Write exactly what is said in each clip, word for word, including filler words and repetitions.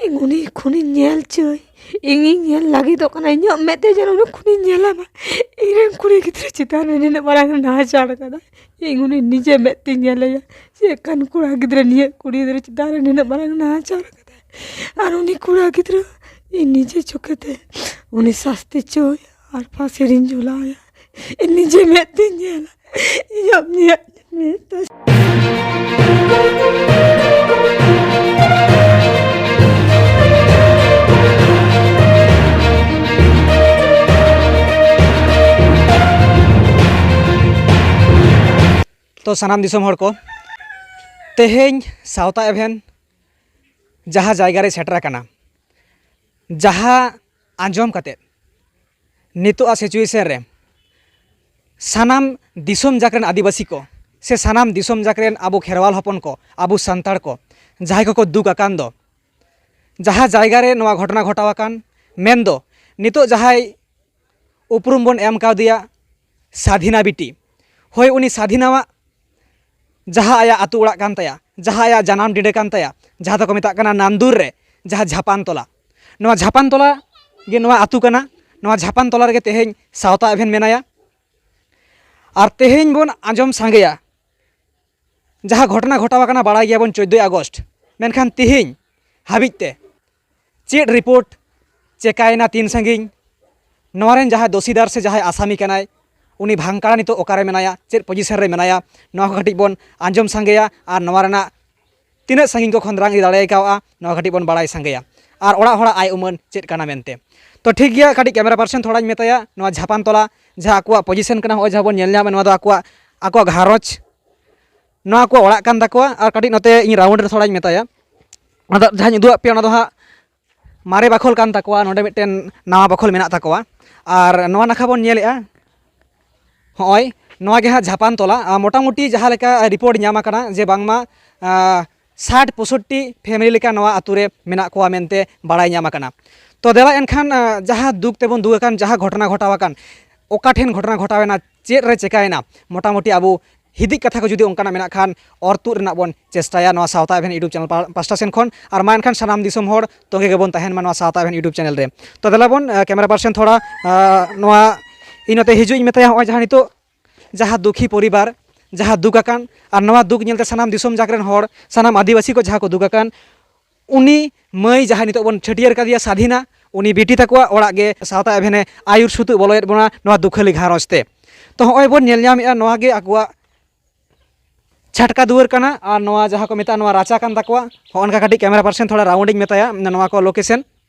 ᱤᱧ ᱩᱱᱤ ᱠᱷᱩᱱᱤᱧ ᱧᱮᱞ ᱪᱚᱭ, ᱤᱧᱤᱧ ᱧᱮᱞ ᱞᱟᱹᱜᱤᱫᱚᱜ ᱠᱟᱱᱟ, ᱤᱧᱟᱹᱜ ᱢᱮᱫ ᱛᱮ ᱡᱮᱱᱚ ᱩᱱᱤ ᱠᱷᱩᱱᱤᱧ ᱧᱮᱞᱟ ᱢᱟ᱾ ᱤᱧᱨᱮᱱ ᱠᱩᱲᱤ ᱜᱤᱫᱽᱨᱟᱹ ᱪᱮᱛᱟᱱ ᱨᱮ ᱱᱤᱱᱟᱹᱜ ᱢᱟᱨᱟᱝ ᱱᱟᱦᱟᱪᱟᱨ ᱠᱟᱫᱟ, ᱤᱧ ᱩᱱᱤ ᱱᱤᱡᱮ ᱢᱮᱫ ᱛᱮᱧ ᱧᱮᱞᱮᱭᱟ᱾ ᱪᱮᱫ ᱠᱟᱱ ᱠᱚᱲᱟ ᱜᱤᱫᱽᱨᱟᱹ ᱱᱤᱭᱟᱹ ᱠᱩᱲᱤ ᱜᱤᱫᱽᱨᱟᱹ ᱪᱮᱛᱟᱱ ᱨᱮ ᱱᱤᱱᱟᱹᱜ ᱢᱟᱨᱟᱝ ᱱᱟᱦᱟᱪᱟᱨ ᱠᱟᱫᱟᱭ? ᱟᱨ ᱩᱱᱤ ᱠᱚᱲᱟ ᱜᱤᱫᱽᱨᱟᱹ ᱤᱧ ᱱᱤᱡᱮ ᱪᱳᱠᱷᱮ ᱛᱮ ᱩᱱᱤ ᱥᱟᱥᱛᱤ ᱪᱚᱭ ᱟᱨ ᱯᱷᱟᱸᱥᱤ ᱨᱤᱧ ᱡᱷᱩᱞᱟᱣ ᱟᱭᱟ᱾ ᱤᱧ ᱱᱤᱡᱮ ᱢᱮᱫ ᱛᱤᱧ ᱧᱮᱞᱟ, ᱤᱧᱟᱹᱜ ᱢᱮᱫ ᱢᱮᱫ ᱛᱮ᱾ ᱛᱚ ᱥᱟᱱᱟᱢ ᱫᱤᱥᱚᱢ ᱦᱚᱲ ᱠᱚ, ᱛᱮᱦᱮᱧ ᱥᱟᱶᱛᱟ ᱮᱵᱷᱮᱱ ᱡᱟᱦᱟᱸ ᱡᱟᱭᱜᱟ ᱨᱮ ᱥᱮᱴᱮᱨ ᱟᱠᱟᱱᱟ, ᱡᱟᱦᱟᱸ ᱟᱸᱡᱚᱢ ᱠᱟᱛᱮ ᱱᱤᱛᱚᱜ ᱟᱜ ᱥᱤᱪᱩᱭᱮᱥᱚᱱ ᱨᱮ ᱥᱟᱱᱟᱢ ᱫᱤᱥᱚᱢ ᱡᱟᱠ ᱨᱮᱱ ᱟᱹᱫᱤᱵᱟᱹᱥᱤ ᱠᱚ ᱥᱮ ᱥᱟᱱᱟᱢ ᱫᱤᱥᱚᱢ ᱡᱟᱠ ᱨᱮᱱ ᱟᱵᱚ ᱠᱷᱮᱨᱣᱟᱞ ᱦᱚᱯᱚᱱ ᱠᱚ, ᱟᱵᱚ ᱥᱟᱱᱛᱟᱲ ᱠᱚ, ᱡᱟᱦᱟᱸᱭ ᱠᱚᱠᱚ ᱫᱩᱠ ᱟᱠᱟᱱ ᱫᱚ, ᱡᱟᱦᱟᱸ ᱡᱟᱭᱜᱟ ᱨᱮ ᱱᱚᱣᱟ ᱜᱷᱚᱴᱚᱱᱟ ᱜᱷᱚᱴᱟᱣ ᱟᱠᱟᱱ, ᱢᱮᱱᱫᱚ ᱱᱤᱛᱚᱜ ᱡᱟᱦᱟᱸᱭ ᱩᱯᱨᱩᱢ ᱵᱚᱱ ᱮᱢ ᱠᱟᱣᱫᱮᱭᱟ ᱥᱟᱫᱷᱤᱱᱟ ᱵᱤᱴᱤ, ᱦᱳᱭ, ᱩᱱᱤ ᱥᱟᱫᱷᱤᱱᱟᱣᱟᱜ ᱡᱟᱦᱟᱸ ᱟᱭᱟᱜ ᱟᱹᱛᱩ ᱚᱲᱟᱜ ᱠᱟᱱ ᱛᱟᱭᱟ, ᱡᱟᱦᱟᱸ ᱟᱭᱟᱜ ᱡᱟᱱᱟᱢ ᱰᱤᱸᱰᱟᱹ ᱠᱟᱱ ᱛᱟᱭᱟ, ᱡᱟᱦᱟᱸ ᱫᱚᱠᱚ ᱢᱮᱛᱟᱜ ᱠᱟᱱᱟ ᱱᱟᱱᱫᱩᱨ ᱨᱮ, ᱡᱟᱦᱟᱸ ᱡᱷᱟᱯᱟᱱ ᱛᱚᱞᱟ, ᱱᱚᱣᱟ ᱡᱷᱟᱯᱟᱱ ᱛᱚᱞᱟ ᱜᱮ ᱱᱚᱣᱟ ᱟᱹᱛᱩ ᱠᱟᱱᱟ᱾ ᱱᱚᱣᱟ ᱡᱷᱟᱯᱟᱱ ᱛᱚᱞᱟ ᱨᱮᱜᱮ ᱛᱮᱦᱮᱧ ᱥᱟᱶᱛᱟ ᱮᱵᱷᱮᱱ ᱢᱮᱱᱟᱭᱟ᱾ ᱟᱨ ᱛᱮᱦᱮᱧ ᱵᱚᱱ ᱟᱸᱡᱚᱢ ᱥᱟᱸᱜᱮᱭᱟ ᱡᱟᱦᱟᱸ ᱜᱷᱚᱴᱚᱱᱟ ᱜᱷᱚᱴᱟᱣ ᱟᱠᱟᱱᱟ, ᱵᱟᱲᱟᱭ ᱜᱮᱭᱟᱵᱚᱱ ᱪᱳᱫᱽᱫᱳᱭ ᱟᱜᱚᱥᱴ, ᱢᱮᱱᱠᱷᱟᱱ ᱛᱮᱦᱮᱧ ᱦᱟᱹᱵᱤᱡ ᱛᱮ ᱪᱮᱫ ᱨᱤᱯᱳᱨᱴ, ᱪᱮᱠᱟᱭᱮᱱᱟ, ᱛᱤᱱ ᱥᱟᱺᱜᱤᱧ, ᱱᱚᱣᱟ ᱨᱮᱱ ᱡᱟᱦᱟᱸᱭ ᱫᱳᱥᱤᱫᱟᱨ ᱥᱮ ᱡᱟᱦᱟᱸᱭ ᱟᱥᱟᱢᱤ ᱠᱟᱱᱟᱭ, ᱩᱱᱤ ᱵᱷᱟᱝᱠᱟᱲᱟ ᱱᱤᱛᱚᱜ ᱚᱠᱟᱨᱮ ᱢᱮᱱᱟᱭᱟ, ᱪᱮᱫ ᱯᱚᱡᱤᱥᱚᱱ ᱨᱮ ᱢᱮᱱᱟᱭᱟ, ᱱᱚᱣᱟ ᱠᱚ ᱠᱟᱹᱴᱤᱡ ᱵᱚᱱ ᱟᱸᱡᱚᱢ ᱥᱟᱸᱜᱮᱭᱟ ᱟᱨ ᱱᱚᱣᱟ ᱨᱮᱱᱟᱜ ᱛᱤᱱᱟᱹᱜ ᱥᱟᱺᱜᱤᱧ ᱠᱚ ᱠᱷᱚᱸᱫᱽᱨᱚᱝ ᱤᱫᱤ ᱫᱟᱲᱮ ᱠᱟᱣᱜᱼᱟ, ᱱᱚᱣᱟ ᱠᱟᱹᱴᱤᱡ ᱵᱚᱱ ᱵᱟᱲᱟᱭ ᱥᱟᱸᱜᱮᱭᱟ᱾ ᱟᱨ ᱚᱲᱟᱜ ᱦᱚᱲᱟᱜ ᱟᱭ ᱩᱢᱟᱹᱱ ᱪᱮᱫ ᱠᱟᱱᱟ ᱢᱮᱱᱛᱮ᱾ ᱛᱚ ᱴᱷᱤᱠ ᱜᱮᱭᱟ, ᱠᱟᱹᱴᱤᱡ ᱠᱮᱢᱮᱨᱟ ᱯᱟᱨᱥᱚᱱ ᱛᱷᱚᱲᱟᱧ ᱢᱮᱛᱟᱭᱟ, ᱱᱚᱣᱟ ᱡᱷᱟᱯᱟᱱ ᱛᱚᱞᱟ ᱡᱟᱦᱟᱸ ᱟᱠᱚᱣᱟᱜ ᱯᱚᱡᱤᱥᱚᱱ ᱠᱟᱱᱟ, ᱱᱚᱜᱼᱚᱭ ᱡᱟᱦᱟᱸ ᱵᱚᱱ ᱧᱮᱞ ᱧᱟᱢᱮᱫ, ᱱᱚᱣᱟ ᱫᱚ ᱟᱠᱚᱣᱟᱜ, ᱟᱠᱚᱣᱟᱜ ᱜᱷᱟᱨᱚᱸᱡᱽ, ᱱᱚᱣᱟ ᱟᱠᱚᱣᱟᱜ ᱚᱲᱟᱜ ᱠᱟᱱ ᱛᱟᱠᱚᱣᱟ᱾ ᱟᱨ ᱠᱟᱹᱴᱤᱡ ᱱᱚᱛᱮ ᱤᱧ ᱨᱟᱣᱩᱱᱰ ᱨᱮ ᱛᱷᱚᱲᱟᱧ ᱢᱮᱛᱟᱭᱟ, ᱚᱱᱟ ᱫᱚ ᱡᱟᱦᱟᱸᱧ ᱩᱫᱩᱜ ᱟᱫ ᱯᱮᱭᱟ, ᱚᱱᱟ ᱫᱚ ᱦᱟᱸᱜ ᱢᱟᱨᱮ ᱵᱟᱠᱷᱳᱞ ᱠᱟᱱ ᱛᱟᱠᱚᱣᱟ, ᱱᱚᱰᱮ ᱢᱤᱫᱴᱮᱱ ᱱᱟᱣᱟ ᱵᱟᱠᱷᱳᱞ ᱢᱮᱱᱟᱜ ᱛᱟᱠᱚᱣᱟ᱾ ᱟᱨ ᱱᱚᱣᱟ ᱱᱟᱠᱷᱟ ᱵᱚᱱ ᱧᱮᱞᱮᱫᱼᱟ, ᱦᱚᱸᱜᱼᱚᱭ ᱱᱚᱣᱟ ᱜᱮ ᱦᱟᱸᱜ ᱡᱷᱟᱯᱟᱱ ᱛᱚᱞᱟ᱾ ᱟᱨ ᱢᱚᱴᱟᱢᱩᱴᱤ ᱡᱟᱦᱟᱸ ᱞᱮᱠᱟ ᱨᱤᱯᱳᱨᱴ ᱧᱟᱢ ᱟᱠᱟᱱᱟ ᱡᱮ ᱵᱟᱝᱢᱟ, ᱟᱸ, ᱥᱟᱴ ᱯᱚᱸᱭᱥᱚᱴᱴᱤ ᱯᱷᱮᱢᱮᱞᱤ ᱞᱮᱠᱟ ᱱᱚᱣᱟ ᱟᱛᱳ ᱨᱮ ᱢᱮᱱᱟᱜ ᱠᱚᱣᱟ ᱢᱮᱱᱛᱮ ᱵᱟᱲᱟᱭ ᱧᱟᱢ ᱟᱠᱟᱱᱟ᱾ ᱛᱚ ᱫᱮᱞᱟ ᱮᱱᱠᱷᱟᱱ, ᱟᱸ, ᱡᱟᱦᱟᱸ ᱫᱩᱠ ᱛᱮᱵᱚᱱ ᱫᱩᱠ ᱟᱠᱟᱱ, ᱡᱟᱦᱟᱸ ᱜᱷᱚᱴᱚᱱᱟ ᱜᱷᱚᱴᱟᱣ ᱟᱠᱟᱱ, ᱚᱠᱟ ᱴᱷᱮᱱ ᱜᱷᱚᱴᱚᱱᱟ ᱜᱷᱚᱴᱟᱣ ᱮᱱᱟ, ᱪᱮᱫ ᱨᱮ ᱪᱮᱠᱟᱭᱮᱱᱟ, ᱢᱚᱴᱟᱢᱩᱴᱤ ᱟᱵᱚ ᱦᱤᱫᱤᱡ ᱠᱟᱛᱷᱟ ᱠᱚ ᱡᱩᱫᱤ ᱚᱱᱠᱟᱱᱟᱜ ᱢᱮᱱᱟᱜ ᱠᱷᱟᱱ, ᱚᱨ ᱛᱩᱫ ᱨᱮᱱᱟᱜ ᱵᱚᱱ ᱪᱮᱥᱴᱟᱭᱟ ᱱᱚᱣᱟ ᱥᱟᱶᱛᱟ ᱮᱵᱷᱮᱱ YouTube ᱪᱮᱱᱮᱞ ᱯᱟ-, ᱯᱟᱥᱴᱟ ᱥᱮᱱ ᱠᱷᱚᱱ᱾ ᱟᱨ ᱢᱟ ᱮᱱᱠᱷᱟᱱ ᱥᱟᱱᱟᱢ ᱫᱤᱥᱚᱢ ᱦᱚᱲ ᱛᱚᱸᱜᱮ ᱜᱮᱵᱚᱱ ᱛᱟᱦᱮᱱ ᱢᱟ ᱱᱚᱣᱟ ᱥᱟᱶᱛᱟ ᱮᱵᱷᱮᱱ YouTube ᱪᱮᱱᱮᱞ ᱨᱮ᱾ ᱛᱚ ᱫᱮᱞᱟ ᱵᱚᱱ, ᱮ, ᱠᱮᱢᱮᱨᱟ ᱯᱟᱨᱥᱮᱱ ᱛᱷᱚᱲᱟ, ᱟ, ᱱᱚᱣᱟ ᱤᱧ ᱱᱚᱛᱮ ᱦᱤᱡᱩᱜ ᱤᱧ ᱢᱮᱛᱟᱭᱟ᱾ ᱦᱚᱸᱜᱼᱚᱭ ᱡᱟᱦᱟᱸ ᱱᱤᱛᱚᱜ ᱡᱟᱦᱟᱸ ᱫᱩᱠᱷᱤ ᱯᱚᱨᱤᱵᱟᱨ, ᱡᱟᱦᱟᱸ ᱫᱩᱠ ᱟᱠᱟᱱ, ᱟᱨ ᱱᱚᱣᱟ ᱫᱩᱠ ᱧᱮᱞᱛᱮ ᱥᱟᱱᱟᱢ ᱫᱤᱥᱚᱢ ᱡᱟᱠ ᱨᱮᱱ ᱦᱚᱲ, ᱥᱟᱱᱟᱢ ᱟᱹᱫᱤᱵᱟᱹᱥᱤ ᱠᱚ ᱡᱟᱦᱟᱸ ᱠᱚ ᱫᱩᱠ ᱟᱠᱟᱱ, ᱩᱱᱤ ᱢᱟᱹᱭ ᱡᱟᱦᱟᱸᱭ ᱱᱤᱛᱚᱜ ᱵᱚᱱ ᱪᱷᱟᱹᱴᱭᱟᱹᱨ ᱠᱟᱫᱮᱭᱟ ᱥᱟᱫᱷᱤᱱᱟ, ᱩᱱᱤ ᱵᱤᱴᱤ ᱛᱟᱠᱚᱣᱟᱜ ᱚᱲᱟᱜ ᱜᱮ ᱥᱟᱶᱛᱟ ᱮᱵᱷᱮᱱᱮ ᱟᱹᱭᱩᱨ ᱥᱩᱛᱩᱜ ᱵᱚᱞᱚᱭᱮᱫ ᱵᱚᱱᱟ ᱱᱚᱣᱟ ᱫᱩᱠᱷᱟᱹᱞᱤ ᱜᱷᱟᱨᱚᱸᱡᱽ ᱛᱮ᱾ ᱛᱚ ᱦᱚᱸᱜᱼᱚᱭ ᱵᱚᱱ ᱧᱮᱞ ᱧᱟᱢᱮᱫᱼᱟ, ᱱᱚᱣᱟ ᱜᱮ ᱟᱠᱚᱣᱟᱜ ᱪᱷᱟᱴᱠᱟ ᱫᱩᱣᱟᱹᱨ ᱠᱟᱱᱟ, ᱟᱨ ᱱᱚᱣᱟ ᱡᱟᱦᱟᱸ ᱠᱚ ᱢᱮᱛᱟᱜᱼᱟ ᱱᱚᱣᱟ ᱨᱟᱪᱟ ᱠᱟᱱ ᱛᱟᱠᱚᱣᱟ᱾ ᱦᱚᱸᱜᱼᱚ ᱱᱚᱝᱠᱟ ᱠᱟᱹᱴᱤᱡ ᱠᱮᱢᱮᱨᱟ ᱯᱟᱨᱥᱮᱱ ᱛᱷᱚᱲᱟ ᱨᱟᱣᱩᱱᱰ ᱤᱧ ᱢᱮᱛᱟᱭᱟ ᱱᱚᱣᱟ ᱠᱚ ᱞᱳᱠᱮᱥᱚᱱ᱾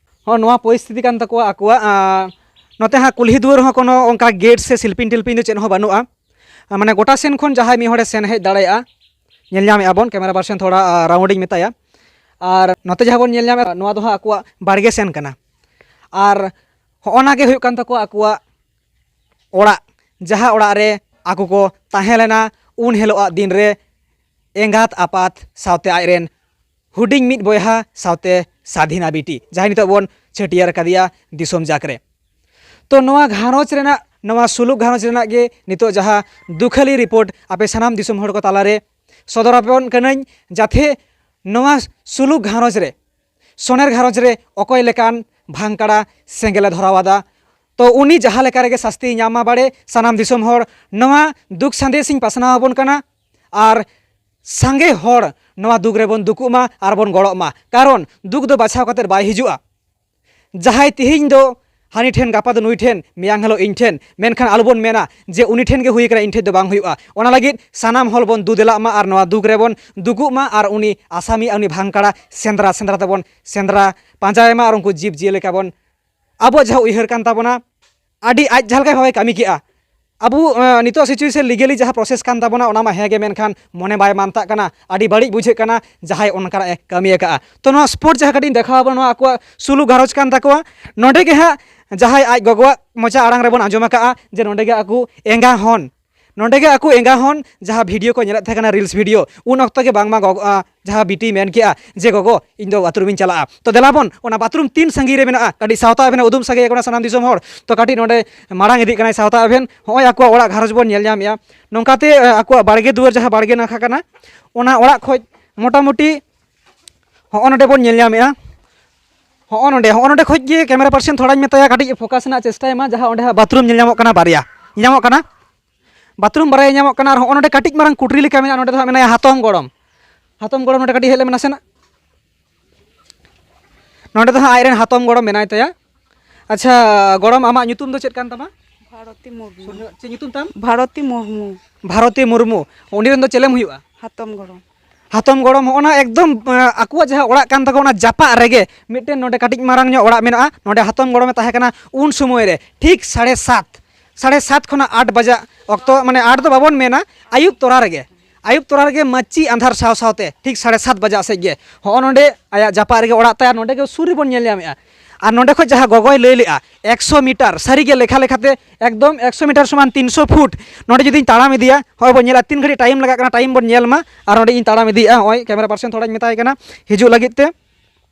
ᱦᱚᱸ ᱱᱚᱣᱟ ᱯᱚᱨᱤᱥᱛᱷᱤᱛᱤ ᱠᱟᱱ ᱛᱟᱠᱚᱣᱟ ᱟᱠᱚᱣᱟᱜ᱾ ᱟᱸ, ᱱᱚᱛᱮ ᱦᱟᱸᱜ ᱠᱩᱞᱦᱤ ᱫᱩᱣᱟᱹᱨ ᱦᱚᱸ ᱠᱳᱱᱳ ᱚᱱᱠᱟ ᱜᱮᱴ ᱥᱮ ᱥᱤᱞᱯᱤᱧ ᱴᱤᱞᱯᱤᱧ ᱫᱚ ᱪᱮᱫ ᱦᱚᱸ ᱵᱟᱹᱱᱩᱜᱼᱟ᱾ ᱟᱸ, ᱢᱟᱱᱮ ᱜᱚᱴᱟ ᱥᱮᱱ ᱠᱷᱚᱱ ᱡᱟᱦᱟᱸᱭ ᱢᱤᱫ ᱦᱚᱲᱮ ᱥᱮᱱ ᱦᱮᱡ ᱫᱟᱲᱮᱭᱟᱜᱼᱟ᱾ ᱧᱮᱞ ᱧᱟᱢᱮᱫᱼᱟ ᱵᱚᱱ, ᱠᱮᱢᱮᱨᱟ ᱯᱟᱨᱥᱮᱱ ᱛᱷᱚᱲᱟ, ᱟᱸ, ᱨᱟᱣᱩᱱᱰ ᱤᱧ ᱢᱮᱛᱟᱭᱟ᱾ ᱟᱨ ᱱᱚᱛᱮ ᱡᱟᱦᱟᱸ ᱵᱚᱱ ᱧᱮᱞ ᱧᱟᱢᱮᱫᱼᱟ, ᱱᱚᱣᱟ ᱫᱚ ᱦᱟᱸᱜ ᱟᱠᱚᱣᱟᱜ ᱵᱟᱲᱜᱮ ᱥᱮᱱ ᱠᱟᱱᱟ᱾ ᱟᱨ ᱦᱚᱸᱜᱼᱚ ᱱᱟ ᱜᱮ ᱦᱩᱭᱩᱜ ᱠᱟᱱ ᱛᱟᱠᱚᱣᱟ ᱟᱠᱚᱣᱟᱜ ᱚᱲᱟᱜ, ᱡᱟᱦᱟᱸ ᱚᱲᱟᱜ ᱨᱮ ᱟᱠᱚ ᱠᱚ ᱛᱟᱦᱮᱸ ᱞᱮᱱᱟ᱾ ᱩᱱ ᱦᱤᱞᱳᱜ ᱟᱜ ᱫᱤᱱ ᱨᱮ ᱮᱸᱜᱟᱛ ᱟᱯᱟᱛ ᱥᱟᱶᱛᱮ ᱟᱡᱨᱮᱱ ᱦᱩᱰᱤᱧ ᱢᱤᱫ ᱵᱚᱭᱦᱟ ᱥᱟᱶᱛᱮ ᱥᱟᱫᱷᱤᱱᱟ ᱵᱤᱴᱤ, ᱡᱟᱦᱟᱸᱭ ᱱᱤᱛᱚᱜ ᱵᱚᱱ ᱪᱷᱟᱹᱴᱭᱟᱹᱨ ᱟᱠᱟᱫᱮᱭᱟ ᱫᱤᱥᱚᱢ ᱡᱟᱠ ᱨᱮ᱾ ᱛᱚ ᱱᱚᱣᱟ ᱜᱷᱟᱨᱚᱸᱡᱽ ᱨᱮᱱᱟᱜ, ᱱᱚᱣᱟ ᱥᱩᱞᱩᱠ ᱜᱷᱟᱨᱚᱸᱡᱽ ᱨᱮᱱᱟᱜ ᱜᱮ ᱱᱤᱛᱚᱜ ᱡᱟᱦᱟᱸ ᱫᱩᱠᱷᱟᱹᱞᱤ ᱨᱤᱯᱳᱨᱴ ᱟᱯᱮ ᱥᱟᱱᱟᱢ ᱫᱤᱥᱚᱢ ᱦᱚᱲ ᱠᱚ ᱛᱟᱞᱟᱨᱮ ᱥᱚᱫᱚᱨ ᱟᱯᱮ ᱠᱟᱹᱱᱟᱹᱧ, ᱡᱟᱛᱷᱮ ᱱᱚᱣᱟ ᱥᱩᱞᱩᱠ ᱜᱷᱟᱨᱚᱸᱡᱽ ᱨᱮ, ᱥᱚᱱᱮᱨ ᱜᱷᱟᱨᱚᱸᱡᱽ ᱨᱮ ᱚᱠᱚᱭ ᱞᱮᱠᱟᱱ ᱵᱷᱟᱝᱠᱟᱲᱟ ᱥᱮᱸᱜᱮᱞᱮ ᱫᱷᱚᱨᱟᱣ ᱟᱫᱟ᱾ ᱛᱚ ᱩᱱᱤ ᱡᱟᱦᱟᱸ ᱞᱮᱠᱟ ᱨᱮᱜᱮ ᱥᱟᱥᱛᱤᱭ ᱧᱟᱢ ᱢᱟ ᱵᱟᱲᱮ᱾ ᱥᱟᱱᱟᱢ ᱫᱤᱥᱚᱢ ᱦᱚᱲ ᱱᱚᱣᱟ ᱫᱩᱠ ᱥᱟᱸᱫᱮᱥ ᱤᱧ ᱯᱟᱥᱱᱟᱣ ᱟᱵᱚᱱ ᱠᱟᱱᱟ᱾ ᱟᱨ ᱥᱟᱸᱜᱮ ᱦᱚᱲ ᱱᱚᱣᱟ ᱫᱩᱠ ᱨᱮᱵᱚᱱ ᱫᱩᱠᱩᱜ ᱢᱟ ᱟᱨ ᱵᱚᱱ ᱜᱚᱲᱚᱜ ᱢᱟ, ᱠᱟᱨᱚᱱ ᱫᱩᱠ ᱫᱚ ᱵᱟᱪᱷᱟᱣ ᱠᱟᱛᱮ ᱵᱟᱭ ᱦᱤᱡᱩᱜᱼᱟ᱾ ᱡᱟᱦᱟᱸᱭ ᱛᱮᱦᱮᱧ ᱫᱚ ᱦᱟᱹᱱᱤ ᱴᱷᱮᱱ, ᱜᱟᱯᱟ ᱫᱚ ᱱᱩᱭ ᱴᱷᱮᱱ, ᱢᱮᱭᱟᱝ ᱦᱤᱞᱳᱜ ᱤᱧ ᱴᱷᱮᱱ, ᱢᱮᱱᱠᱷᱟᱱ ᱟᱞᱚᱵᱚᱱ ᱢᱮᱱᱟ ᱡᱮ ᱩᱱᱤ ᱴᱷᱮᱱ ᱜᱮ ᱦᱩᱭ ᱟᱠᱟᱱᱟ, ᱤᱧ ᱴᱷᱮᱱ ᱫᱚ ᱵᱟᱝ ᱦᱩᱭᱩᱜᱼᱟ᱾ ᱚᱱᱟ ᱞᱟᱹᱜᱤᱫ ᱥᱟᱱᱟᱢ ᱦᱚᱲ ᱵᱚᱱ ᱫᱩ ᱫᱮᱞᱟᱜ ᱢᱟ ᱟᱨ ᱱᱚᱣᱟ ᱫᱩᱠ ᱨᱮᱵᱚᱱ ᱫᱩᱠᱩᱜ ᱢᱟ ᱟᱨ ᱩᱱᱤ ᱟᱥᱟᱢᱤ, ᱩᱱᱤ ᱵᱷᱟᱝᱠᱟᱲᱟ ᱥᱮᱸᱫᱽᱨᱟ ᱥᱮᱸᱫᱽᱨᱟ ᱛᱮᱵᱚᱱ ᱥᱮᱸᱫᱽᱨᱟ ᱯᱟᱸᱡᱟᱭᱮ ᱢᱟ ᱟᱨ ᱩᱱᱠᱩ ᱡᱤᱵᱽ ᱡᱤᱭᱟᱹᱞᱤ ᱠᱟᱵᱚᱱ, ᱟᱵᱚᱣᱟᱜ ᱡᱟᱦᱟᱸ ᱩᱭᱦᱟᱹᱨ ᱠᱟᱱ ᱛᱟᱵᱚᱱᱟ, ᱟᱹᱰᱤ ᱟᱡ ᱡᱟᱦᱟᱸ ᱞᱮᱠᱟᱭ ᱵᱷᱟᱵᱮ ᱠᱟᱹᱢᱤ ᱠᱮᱜᱼᱟ᱾ ᱟᱵᱚ, ᱮ, ᱱᱤᱛᱚᱜ situation legally ᱡᱟᱦᱟᱸ process ᱠᱟᱱ ᱛᱟᱵᱚᱱᱟ, ᱚᱱᱟ ᱢᱟ ᱦᱮᱸ ᱜᱮ, ᱢᱮᱱᱠᱷᱟᱱ ᱢᱚᱱᱮ ᱵᱟᱭ ᱢᱟᱱᱛᱟᱜ ᱠᱟᱱᱟ, ᱟᱹᱰᱤ ᱵᱟᱹᱲᱤᱡ ᱵᱩᱡᱷᱟᱹᱜ ᱠᱟᱱᱟ ᱡᱟᱦᱟᱸᱭ ᱚᱱᱠᱟᱱᱟᱜ ᱮ ᱠᱟᱹᱢᱤ ᱟᱠᱟᱜᱼᱟ᱾ ᱛᱚ ᱱᱚᱣᱟ spot ᱡᱟᱦᱟᱸ ᱠᱟᱹᱴᱤᱡ ᱤᱧ ᱫᱮᱠᱷᱟᱣ ᱟᱵᱚᱱᱟ, ᱱᱚᱣᱟ ᱟᱠᱚᱣᱟᱜ ᱥᱩᱞᱩ ᱜᱷᱟᱨᱚᱸᱡᱽ ᱠᱟᱱ ᱛᱟᱠᱚᱣᱟ᱾ ᱱᱚᱸᱰᱮ ᱜᱮ ᱦᱟᱸᱜ ᱡᱟᱦᱟᱸᱭ ᱟᱡ ᱜᱚᱜᱚᱣᱟᱜ ᱢᱚᱪᱟ ᱟᱲᱟᱝ ᱨᱮᱵᱚᱱ ᱟᱸᱡᱚᱢ ᱟᱠᱟᱜᱼᱟ ᱡᱮ ᱱᱚᱸᱰᱮ ᱜᱮ ᱟᱠᱚ ᱮᱸᱜᱟ ᱦᱚᱱ ᱱᱚᱸᱰᱮ ᱜᱮ ᱟᱠᱚ ᱮᱸᱜᱟ ᱦᱚᱱ ᱡᱟᱦᱟᱸ ᱵᱷᱤᱰᱤᱭᱳ ᱠᱚ ᱧᱮᱞᱮᱫ ᱛᱟᱦᱮᱸ ᱠᱟᱱᱟ, ᱨᱤᱞᱥ ᱵᱷᱤᱰᱤᱭᱳ, ᱩᱱ ᱚᱠᱛᱚ ᱜᱮ ᱵᱟᱝᱢᱟ ᱜᱚᱜᱚ, ᱟ, ᱡᱟᱦᱟᱸ ᱵᱤᱴᱤᱭ ᱢᱮᱱ ᱠᱮᱜᱼᱟ ᱡᱮ, "ᱜᱚᱜᱚ, ᱤᱧ ᱫᱚ ᱵᱟᱛᱷᱨᱩᱢ ᱤᱧ ᱪᱟᱞᱟᱜᱼᱟ᱾" ᱛᱚ ᱫᱮᱞᱟ ᱵᱚᱱ, ᱚᱱᱟ ᱵᱟᱛᱷᱨᱩᱢ ᱛᱤᱱ ᱥᱟᱺᱜᱤᱧ ᱨᱮ ᱢᱮᱱᱟᱜᱼᱟ, ᱠᱟᱹᱴᱤᱡ ᱥᱟᱶᱛᱟ ᱟᱵᱮᱱ ᱩᱫᱩᱢ ᱥᱟᱸᱜᱮ ᱠᱟᱱᱟ ᱥᱟᱱᱟᱢ ᱫᱤᱥᱚᱢ ᱦᱚᱲ᱾ ᱛᱚ ᱠᱟᱹᱴᱤᱡ ᱱᱚᱸᱰᱮ ᱢᱟᱲᱟᱝ ᱤᱫᱤᱜ ᱠᱟᱱᱟᱭ ᱥᱟᱶᱛᱟ ᱟᱵᱮᱱ᱾ ᱦᱚᱸᱜᱼᱚᱭ ᱟᱠᱚᱣᱟᱜ ᱚᱲᱟᱜ ᱜᱷᱟᱨᱚᱸᱡᱽ ᱵᱚᱱ ᱧᱮᱞ ᱧᱟᱢᱮᱜᱼᱟ᱾ ᱱᱚᱝᱠᱟᱛᱮ, ᱟ, ᱟᱠᱚᱣᱟᱜ ᱵᱟᱲᱜᱮ ᱫᱩᱣᱟᱹᱨ ᱡᱟᱦᱟᱸ ᱵᱟᱲᱜᱮ ᱱᱟᱠᱷᱟ ᱠᱟᱱᱟ, ᱚᱱᱟ ᱚᱲᱟᱜ ᱠᱷᱚᱡ ᱢᱚᱴᱟᱢᱩᱴᱤ ᱦᱚᱸᱜᱼᱚ ᱱᱚᱸᱰᱮ ᱵᱚᱱ ᱧᱮᱞ ᱧᱟᱢᱮᱜᱼᱟ᱾ ᱦᱚᱸᱜᱼᱚ ᱱᱚᱸᱰᱮ, ᱦᱚᱸᱜᱼᱚ ᱱᱚᱸᱰᱮ ᱠᱷᱚᱡ ᱜᱮ ᱠᱮᱢᱮᱨᱟ ᱯᱟᱨᱥᱚᱱ ᱛᱷᱚᱲᱟᱧ ᱢᱮᱛᱟᱭᱟ, ᱠᱟᱹᱴᱤᱡ ᱯᱷᱳᱠᱟᱥ ᱨᱮᱱᱟᱜ ᱪᱮᱥᱴᱟᱭ ᱢᱟ, ᱡᱟᱦᱟᱸ ᱚᱸᱰᱮ ᱦᱟᱸᱜ ᱵᱟᱛᱷᱨᱩᱢ ᱧᱮᱞ ᱧᱟᱢᱚᱜ ᱠᱟᱱᱟ ᱵᱟᱨᱭᱟ᱾ ᱧᱮᱞ ᱧᱟᱢᱚᱜ ᱠᱟᱱᱟ? ᱵᱟᱛᱷᱨᱩᱢ ᱵᱟᱨᱭᱟ ᱧᱟᱢᱚᱜ ᱠᱟᱱᱟ᱾ ᱟᱨ ᱦᱚᱸᱜᱼᱚ ᱱᱚᱸᱰᱮ ᱠᱟᱹᱴᱤᱡ ᱢᱟᱨᱟᱝ ᱠᱩᱴᱨᱤ ᱞᱮᱠᱟ ᱢᱮᱱᱟᱜᱼᱟ, ᱱᱚᱸᱰᱮ ᱫᱚ ᱦᱟᱸᱜ ᱢᱮᱱᱟᱭᱟ ᱦᱟᱛᱚᱢ ᱜᱚᱲᱚᱢ᱾ ᱦᱟᱛᱚᱢ ᱜᱚᱲᱚᱢ ᱱᱚᱸᱰᱮ ᱠᱟᱹᱴᱤᱡ ᱦᱮᱡ ᱞᱮᱢᱮ ᱱᱟᱥᱮᱱᱟᱜ᱾ ᱱᱚᱸᱰᱮ ᱫᱚ ᱦᱟᱸᱜ ᱟᱡᱨᱮᱱ ᱦᱟᱛᱚᱢ ᱜᱚᱲᱚᱢ ᱢᱮᱱᱟᱭ ᱛᱟᱭᱟ᱾ ᱟᱪᱪᱷᱟ, ᱜᱚᱲᱚᱢ, ᱟᱢᱟᱜ ᱧᱩᱛᱩᱢ ᱫᱚ ᱪᱮᱫ ᱠᱟᱱ ᱛᱟᱢᱟ? ᱵᱷᱟᱨᱚᱛᱤ ᱢᱩᱨᱢᱩ᱾ ᱪᱮᱫ ᱧᱩᱛᱩᱢ ᱛᱟᱢ? ᱵᱷᱟᱨᱚᱛᱤ ᱢᱩᱨᱢᱩ᱾ ᱵᱷᱟᱨᱚᱛᱤ ᱢᱩᱨᱢᱩ᱾ ᱩᱱᱤ ᱨᱮᱱ ᱫᱚ ᱪᱮᱞᱮᱢ ᱦᱩᱭᱩᱜᱼᱟ? ᱦᱟᱛᱚᱢ ᱜᱚᱲᱚᱢ᱾ ᱦᱟᱛᱚᱢ ᱜᱚᱲᱚᱢ, ᱦᱚᱸᱜᱼᱚ ᱱᱟ ᱮᱠᱫᱚᱢ, ᱟᱸ, ᱟᱠᱚᱣᱟᱜ ᱡᱟᱦᱟᱸ ᱚᱲᱟᱜ ᱠᱟᱱ ᱛᱟᱠᱚᱣᱟ, ᱚᱱᱟ ᱡᱟᱯᱟᱜ ᱨᱮᱜᱮ ᱢᱤᱫᱴᱮᱱ ᱱᱚᱸᱰᱮ ᱠᱟᱹᱴᱤᱡ ᱢᱟᱨᱟᱝ ᱧᱚᱜ ᱚᱲᱟᱜ ᱢᱮᱱᱟᱜᱼᱟ᱾ ᱱᱚᱸᱰᱮ ᱦᱟᱛᱚᱢ ᱜᱚᱲᱚᱢᱮ ᱛᱟᱦᱮᱸ ᱠᱟᱱᱟ ᱩᱱ ᱥᱚᱢᱚᱭ ᱨᱮ, ᱴᱷᱤᱠ ᱥᱟᱲᱮ ᱥᱟᱛ, ᱥᱟᱲᱮ ᱥᱟᱛ ᱠᱷᱚᱱᱟᱜ ᱟᱴ ᱵᱟᱡᱟᱜ ᱚᱠᱛᱚ, ᱢᱟᱱᱮ ᱟᱴ ᱫᱚ ᱵᱟᱵᱚᱱ ᱢᱮᱱᱟ, ᱟᱹᱭᱩᱵ ᱛᱚᱨᱟ ᱨᱮᱜᱮ, ᱟᱹᱭᱩᱵ ᱛᱚᱨᱟ ᱨᱮᱜᱮ ᱢᱟᱹᱪᱤ ᱟᱸᱫᱷᱟᱨ ᱥᱟᱶ ᱥᱟᱶᱛᱮ ᱴᱷᱤᱠ ᱥᱟᱲᱮ ᱥᱟᱛ ᱵᱟᱡᱟᱜ ᱥᱮᱫ ᱜᱮ ᱦᱚᱸᱜᱼᱚ ᱱᱚᱸᱰᱮ ᱟᱭᱟᱜ ᱡᱟᱯᱟᱜ ᱨᱮᱜᱮ ᱚᱲᱟᱜ ᱛᱟᱭ, ᱟᱨ ᱱᱚᱸᱰᱮ ᱜᱮ ᱥᱩᱨ ᱨᱮᱵᱚᱱ ᱧᱮᱞ ᱧᱟᱢᱮᱜᱼᱟ᱾ ᱟᱨ ᱱᱚᱸᱰᱮ ᱠᱷᱚᱡ ᱡᱟᱦᱟᱸ ᱜᱚᱜᱚᱭ ᱞᱟᱹᱭ ᱞᱮᱜᱼᱟ, ᱮᱠᱥᱚ ᱢᱤᱴᱟᱨ, ᱥᱟᱹᱨᱤᱜᱮ ᱞᱮᱠᱷᱟ ᱞᱮᱠᱷᱟᱛᱮ ᱮᱠᱫᱚᱢ ᱮᱠᱥᱚ ᱢᱤᱴᱟᱨ ᱥᱚᱢᱟᱱ ᱛᱤᱱᱥᱚ ᱯᱷᱩᱴ᱾ ᱱᱚᱸᱰᱮ ᱡᱩᱫᱤᱧ ᱛᱟᱲᱟᱢ ᱤᱫᱤᱭᱟ, ᱦᱚᱸᱜᱼᱚᱭ ᱵᱚᱱ ᱧᱮᱞᱟ ᱛᱤᱱ ᱜᱷᱟᱹᱲᱤᱡ ᱴᱟᱭᱤᱢ ᱞᱟᱜᱟᱜ ᱠᱟᱱᱟ, ᱴᱟᱭᱤᱢ ᱵᱚᱱ ᱧᱮᱞ ᱢᱟ᱾ ᱟᱨ ᱱᱚᱸᱰᱮ ᱤᱧ ᱛᱟᱲᱟᱢ ᱤᱫᱤᱭᱮᱜᱼᱟ, ᱦᱚᱸᱜᱼᱚᱭ ᱠᱮᱢᱮᱨᱟ ᱯᱟᱨᱥᱚᱱ ᱛᱷᱚᱲᱟᱧ ᱢᱮᱛᱟᱭ ᱠᱟᱱᱟ ᱦᱤᱡᱩᱜ ᱞᱟᱹᱜᱤᱫ ᱛᱮ᱾